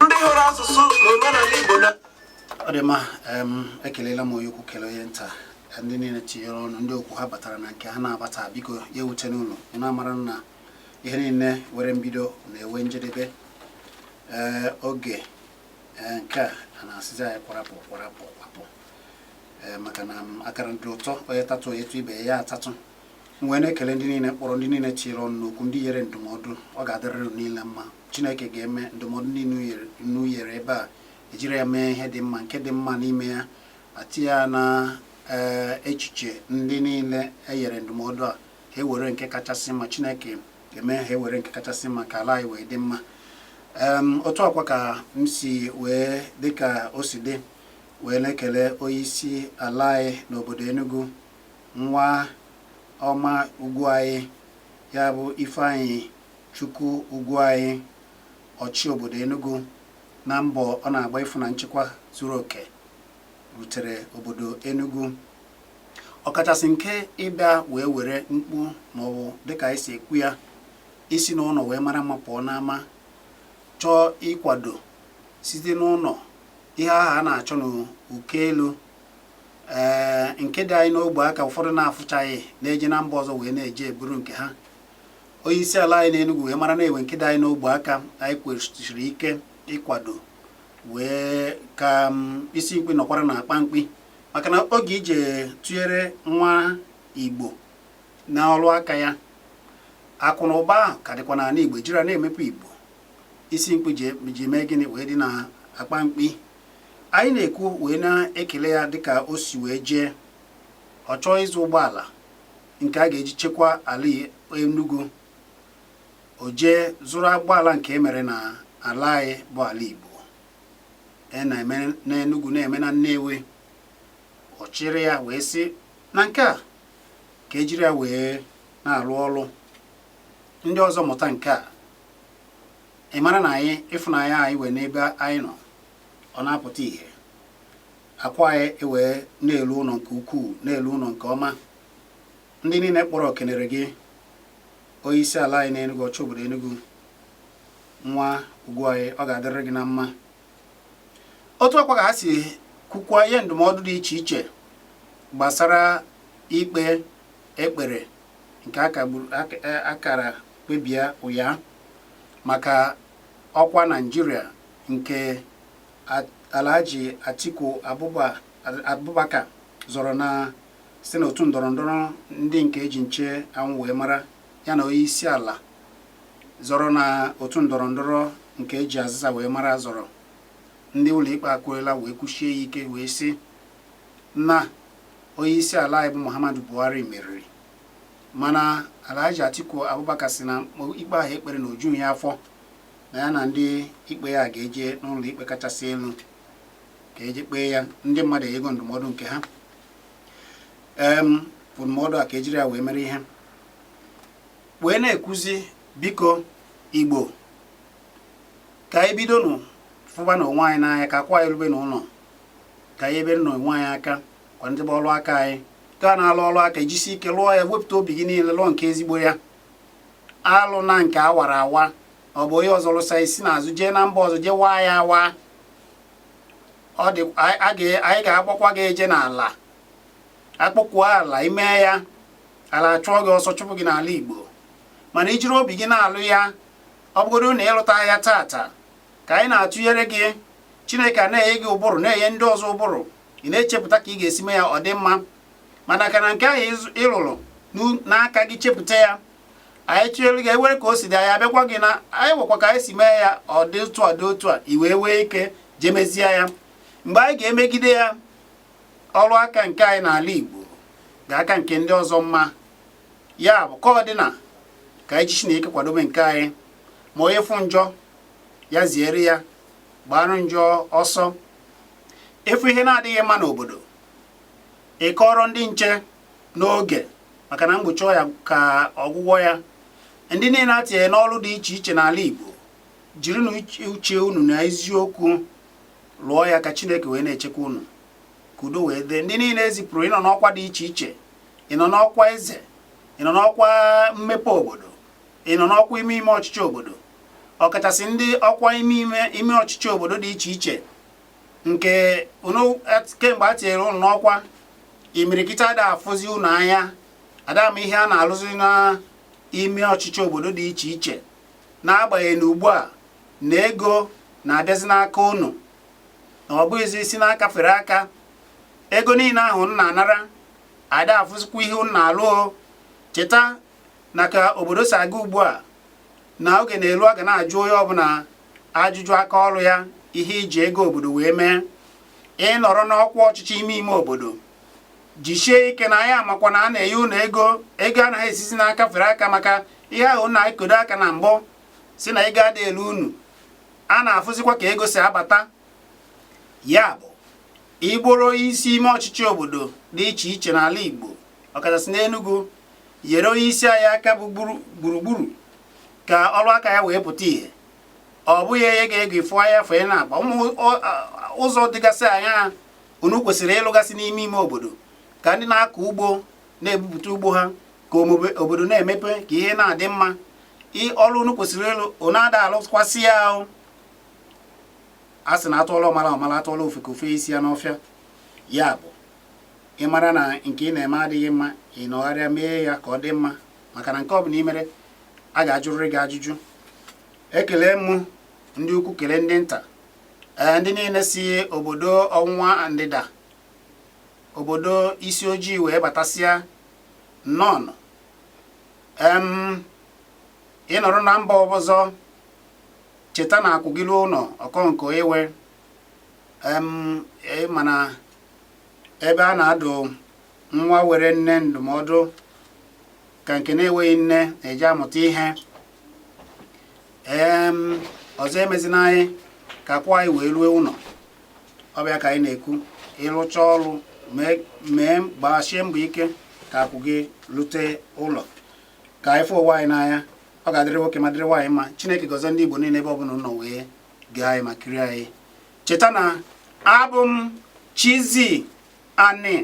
Ndị hụrụ asụsụ na omenala Igbo na ọ dị mma. Ekelela m onye ukwu, kelee onye nta, ndị niile tinyere ọnụ, ndị okwu ha batara na nke ha na-abata. Biko, ya ewute n'ụlọ unu, amara na ihe niile were mbido na-ewe njedebe. Ee, oge nke a na-asịzi anyị kwarapụ kwarapụ kwapụ, ee, maka na akara dị ụtọ, onye tatụ onye tụ ibe ya atatụ. M wee na-ekele ndị niile kpọrọ, ndị niile tinyere ọnụ n'okwu, ndị nyere ndụmọdụ. Ọ ga-adịrịrị unu niile mma. Chineke ga-eme ndụmọdụ niile unu nyere ebe a, ejiri ya mee ihe dị mma, nke dị mma n'ime ya, atinye ya na ee echiche ndị niile e nyere ndụmọdụ a, ha ewere nke kachasị mma. Chineke ga-eme ha ewere nke kachasị mma ka ala anyị wee dị mma. Otu akwa ka m si wee dịka o si dị wee na-ekele onye isi ala anyị n'obodo Enugu, nwa ọma ugwu anyị, ya bụ Ifeanyị Chukwu ugwu anyị, ọchị obodo Enugu, na mbọ ọ na-agba ịfụ na nchekwa zuru oke rutere obodo Enugu, ọkachasị nke ịbịa wee were mkpu, maọbụ dịka anyị si ekwu ya, isi n'ụlọ wee mara mma pụọ n'ama, chọọ ịkwado site n'ụlọ ihe ahụ a na-achọ n'uko elu, ee, nke dị anyị n'ogbe aka. Ụfọdụ na-afụchaghị na-eje na mba ọzọ wee na-eje eburu nke ha. Onye isi ala anyị n'Enugu wee mara na-enwe nke dị anyị n'ogbe aka, anyị kwesịrị ike ịkwado wee ka isi mkpi nọkwara na akpa mkpi, maka na oge ije tụnyere nwa Igbo n'ọrụ aka ya, akụ na ụba ahụ ka dịkwa n'ala Igbo, jiri na-emepe Igbo. Isi mkpi ji mee gịnị wee dị na akpa mkpi. Anyị na-ekwu wee na-ekele ya dịka o si wee jee, ọ chọọ ịzụ ụgbọala nke a ga-eji chekwa ala Enugu, o jee zụrụ ụgbọala nke emere na ala anyị bụ ala Igbo, e na-eme n'Enugu, na-eme na Nnewi. Ọ chịrị ya wee sị na nke a ka ejiri ya wee na-arụ ọrụ. Ndị ọzọ mụta nke a. Ị mara na anyị ịfụnanya anyị wee n'ebe anyị nọ, ọ na-apụta ìhè, akwa anyị ewee na-elu ụlọ nke ukwuu, na-elu ụlọ nke ọma. Ndị niile kpọrọ kenere gị, onye isi ala anyị n'Enugu, ọchị obodo Enugu, nwa ugwu anyị. Ọ ga-adịrịrị gị na mma. Otu ọkwa ka ha si kwukwa ihe ndụmọdụ dị iche iche gbasara ikpe ekpere nke akara kpebie ụya maka ọkwa Naijiria nke Alhaji Atiku Abubakar zọrọ na site n'otu ndọrọ ndọrọ ndị nke eji nche anwụ wee mara. Ya na onye isi ala zọrọ na otu ndọrọ ndọrọ nke eji azịza wee mara zọrọ, ndị ụlọikpe akwụrụla wee kwuchie ya ike wee sị na onye isi ala anyị bụ Muhammadu Buhari meriri. Mana Alhaji Atiku Abubakar sị na ikpe ahụ ekpere na ojughị ya afọ, na ya na ndị ikpe ya ga-eje n'ụlọ ikpe kachasị elu ka eje kpee ya. Ndị mmadụ enyego ndụmọdụ nke ha, bụ ndụmọdụ a ka ejiri ya wee mere ihe wee na-ekwuzi. Biko, Igbo, ka anyị bidonụ fụba na onwe anyị n'anya, ka akwa anyị rube n'ụlọ, ka anyị ebere na onwe anyị aka, kwa ndị bụ ọrụ aka anyị ka a na-alụ ọrụ aka, ejisi ike lụọ ya, wepụta obi gị niile lụọ nke ezigbo ya, alụ na nke awara awa. Ọ bụ onye ọzọ lụsa isi n'azụ jee na mba ọzọ jee waa ya awa, ọ dị anyị ga-agbakwa gị eje n'ala akpọkwuo ala ime ya, ala chụọ gị ọsọ, chụpụ gị n'ala Igbo. Mana ijiri obi gị na-alụ ya, ọ bụgodo na ịlụta ya tata, ka anyị na-atụnyere gị, Chineke a na-enye gị ụbụrụ, na-enye ndị ọzọ ụbụrụ, ị na-echepụta ka ị ga-esi mee ya ọ dị mma. Mana ka na nke ahụ ịlụrụ n'aka gị chepụta ya, anyị tụnyere gị, ewere ka o si dị, anyị abịakwa gị na anyị nwekwa ka anyị si mee ya, ọ dị otu a, dị otu a, i wee wee ike jee mezie ya. Mgbe anyị ga-emegide ya, ọrụ aka nke anyị n'ala Igbo ga-aka nke ndị ọzọ mma. Ya bụ, ka ọ dị na ka anyị ji Chineke kwadobe nke anyị, ma onye fụ njọ ya ziere ya, gbarụ njọ ọsọ. Ịfụ ihe na-adịghị mma n'obodo, ị kọrọ ndị nche n'oge, maka na mgbochi ọya ka ọgwụgwọ ya. Ndị niile a tinye n'ọrụ dị iche iche n'ala Igbo, jiri na uche unu na eziokwu lụọ ya, ka Chineke wee na-echekwa unu, ka udo wee dị. Ndị niile ezipụrụ ịnọ n'ọkwa dị iche iche, ịnọ n'ọkwa eze, ịnọ n'ọkwa mmepe obodo, ịnọ n'ọkwa ime ime ọchịchị obodo, ọkachasị ndị ọkwa ime ime ime ọchịchị obodo dị iche iche nke unu, kemgbe a tinyere unu n'ọkwa, imirikiti ada afụzi unu anya, ada ama ihe a na-alụzi n'ime ọchịchị obodo dị iche iche, n'agbanyeghị na ugbu a na ego na-abịazi n'aka unu, na ọ bụghịzi isi n'aka fere aka. Ego niile ahụ unu na-anara, ada afụzikwa ihe unu na-alụ. O cheta na ka obodo si aga ugbu a, na oge na-elu a ga na-ajụ onye ọbụla ajụjụ aka ọrụ ya, ihe iji ego obodo wee mee. Ịnọrọ n'ọkwa ọchịchị ime ime obodo, jisie ike na anyị amakwa na a na-enye unu ego. Ego anaghị esizi n'aka fere aka, maka ihe ahụ na-ekodo aka na mbụ si na ego adị elu unu, a na-afụzikwa ka ego si abata. Ya bụ, ịbụrụ isi ime ọchịchị obodo dị iche iche n'ala Igbo, ọkachasị n'Enugu, nyere onye isi anyị aka bụ gburugburu ka ọrụ aka ya wee pụta ìhè. Ọ bụghị onye ga-ego ifu anya fee na-akpa ụmụ ụzọ dịgasị anya unu kwesịrị ịlụgasị n'ime ime obodo, ka ndị na-akọ ugbo na-ebupụta ugbo ha, ka obodo na-emepe, ka ihe na-adị mma. Ọrụ unu kwesịrị ịlụ, unu ada alụkwasị ya. Ahụ a sị na atụọla ọmala ọmala, atụọla ofe ka ofe isi ya n'ọfịa. Ya bụ, ị mara na nke ị na-eme adịghị mma, ị nọgharịa mee ya ka ọ dị mma, maka na nke ọ bụla ị mere, a ga-ajụrịrị gị ajụjụ. Ekele m ndị ukwu, kelee ndị nta, ee, ndị niile si obodo ọnwụnwa ndịda, obodo isi ojii wee batasịa nnọọ. Ịnọrọ na mba ọzọ, cheta na akwụ gị ruo ụlọ ọkọ nke ewe mana ebe a na-adụ nwa were nne ndụmọdụ ka nke na-enweghị nne na-eji amụta ihe. Ọzọ emezina anyị ka akwa anyị wee ruo ụlọ. Ọbịa ka anyị na-ekwu, ịrụcha ọrụ, mee gbachie mbọ ike ka akwụ gị rute ụlọ, ka anyị fụ ụwa anyị n'anya. Ọ ga-adịrị nwoke ma dịrị nwaanyị mma. Chineke gọzie ndị Igbo niile ebe ọbụla ụlọ wee gee anyị ma kirie anyị. Cheta na abụ m Chizzy Ani.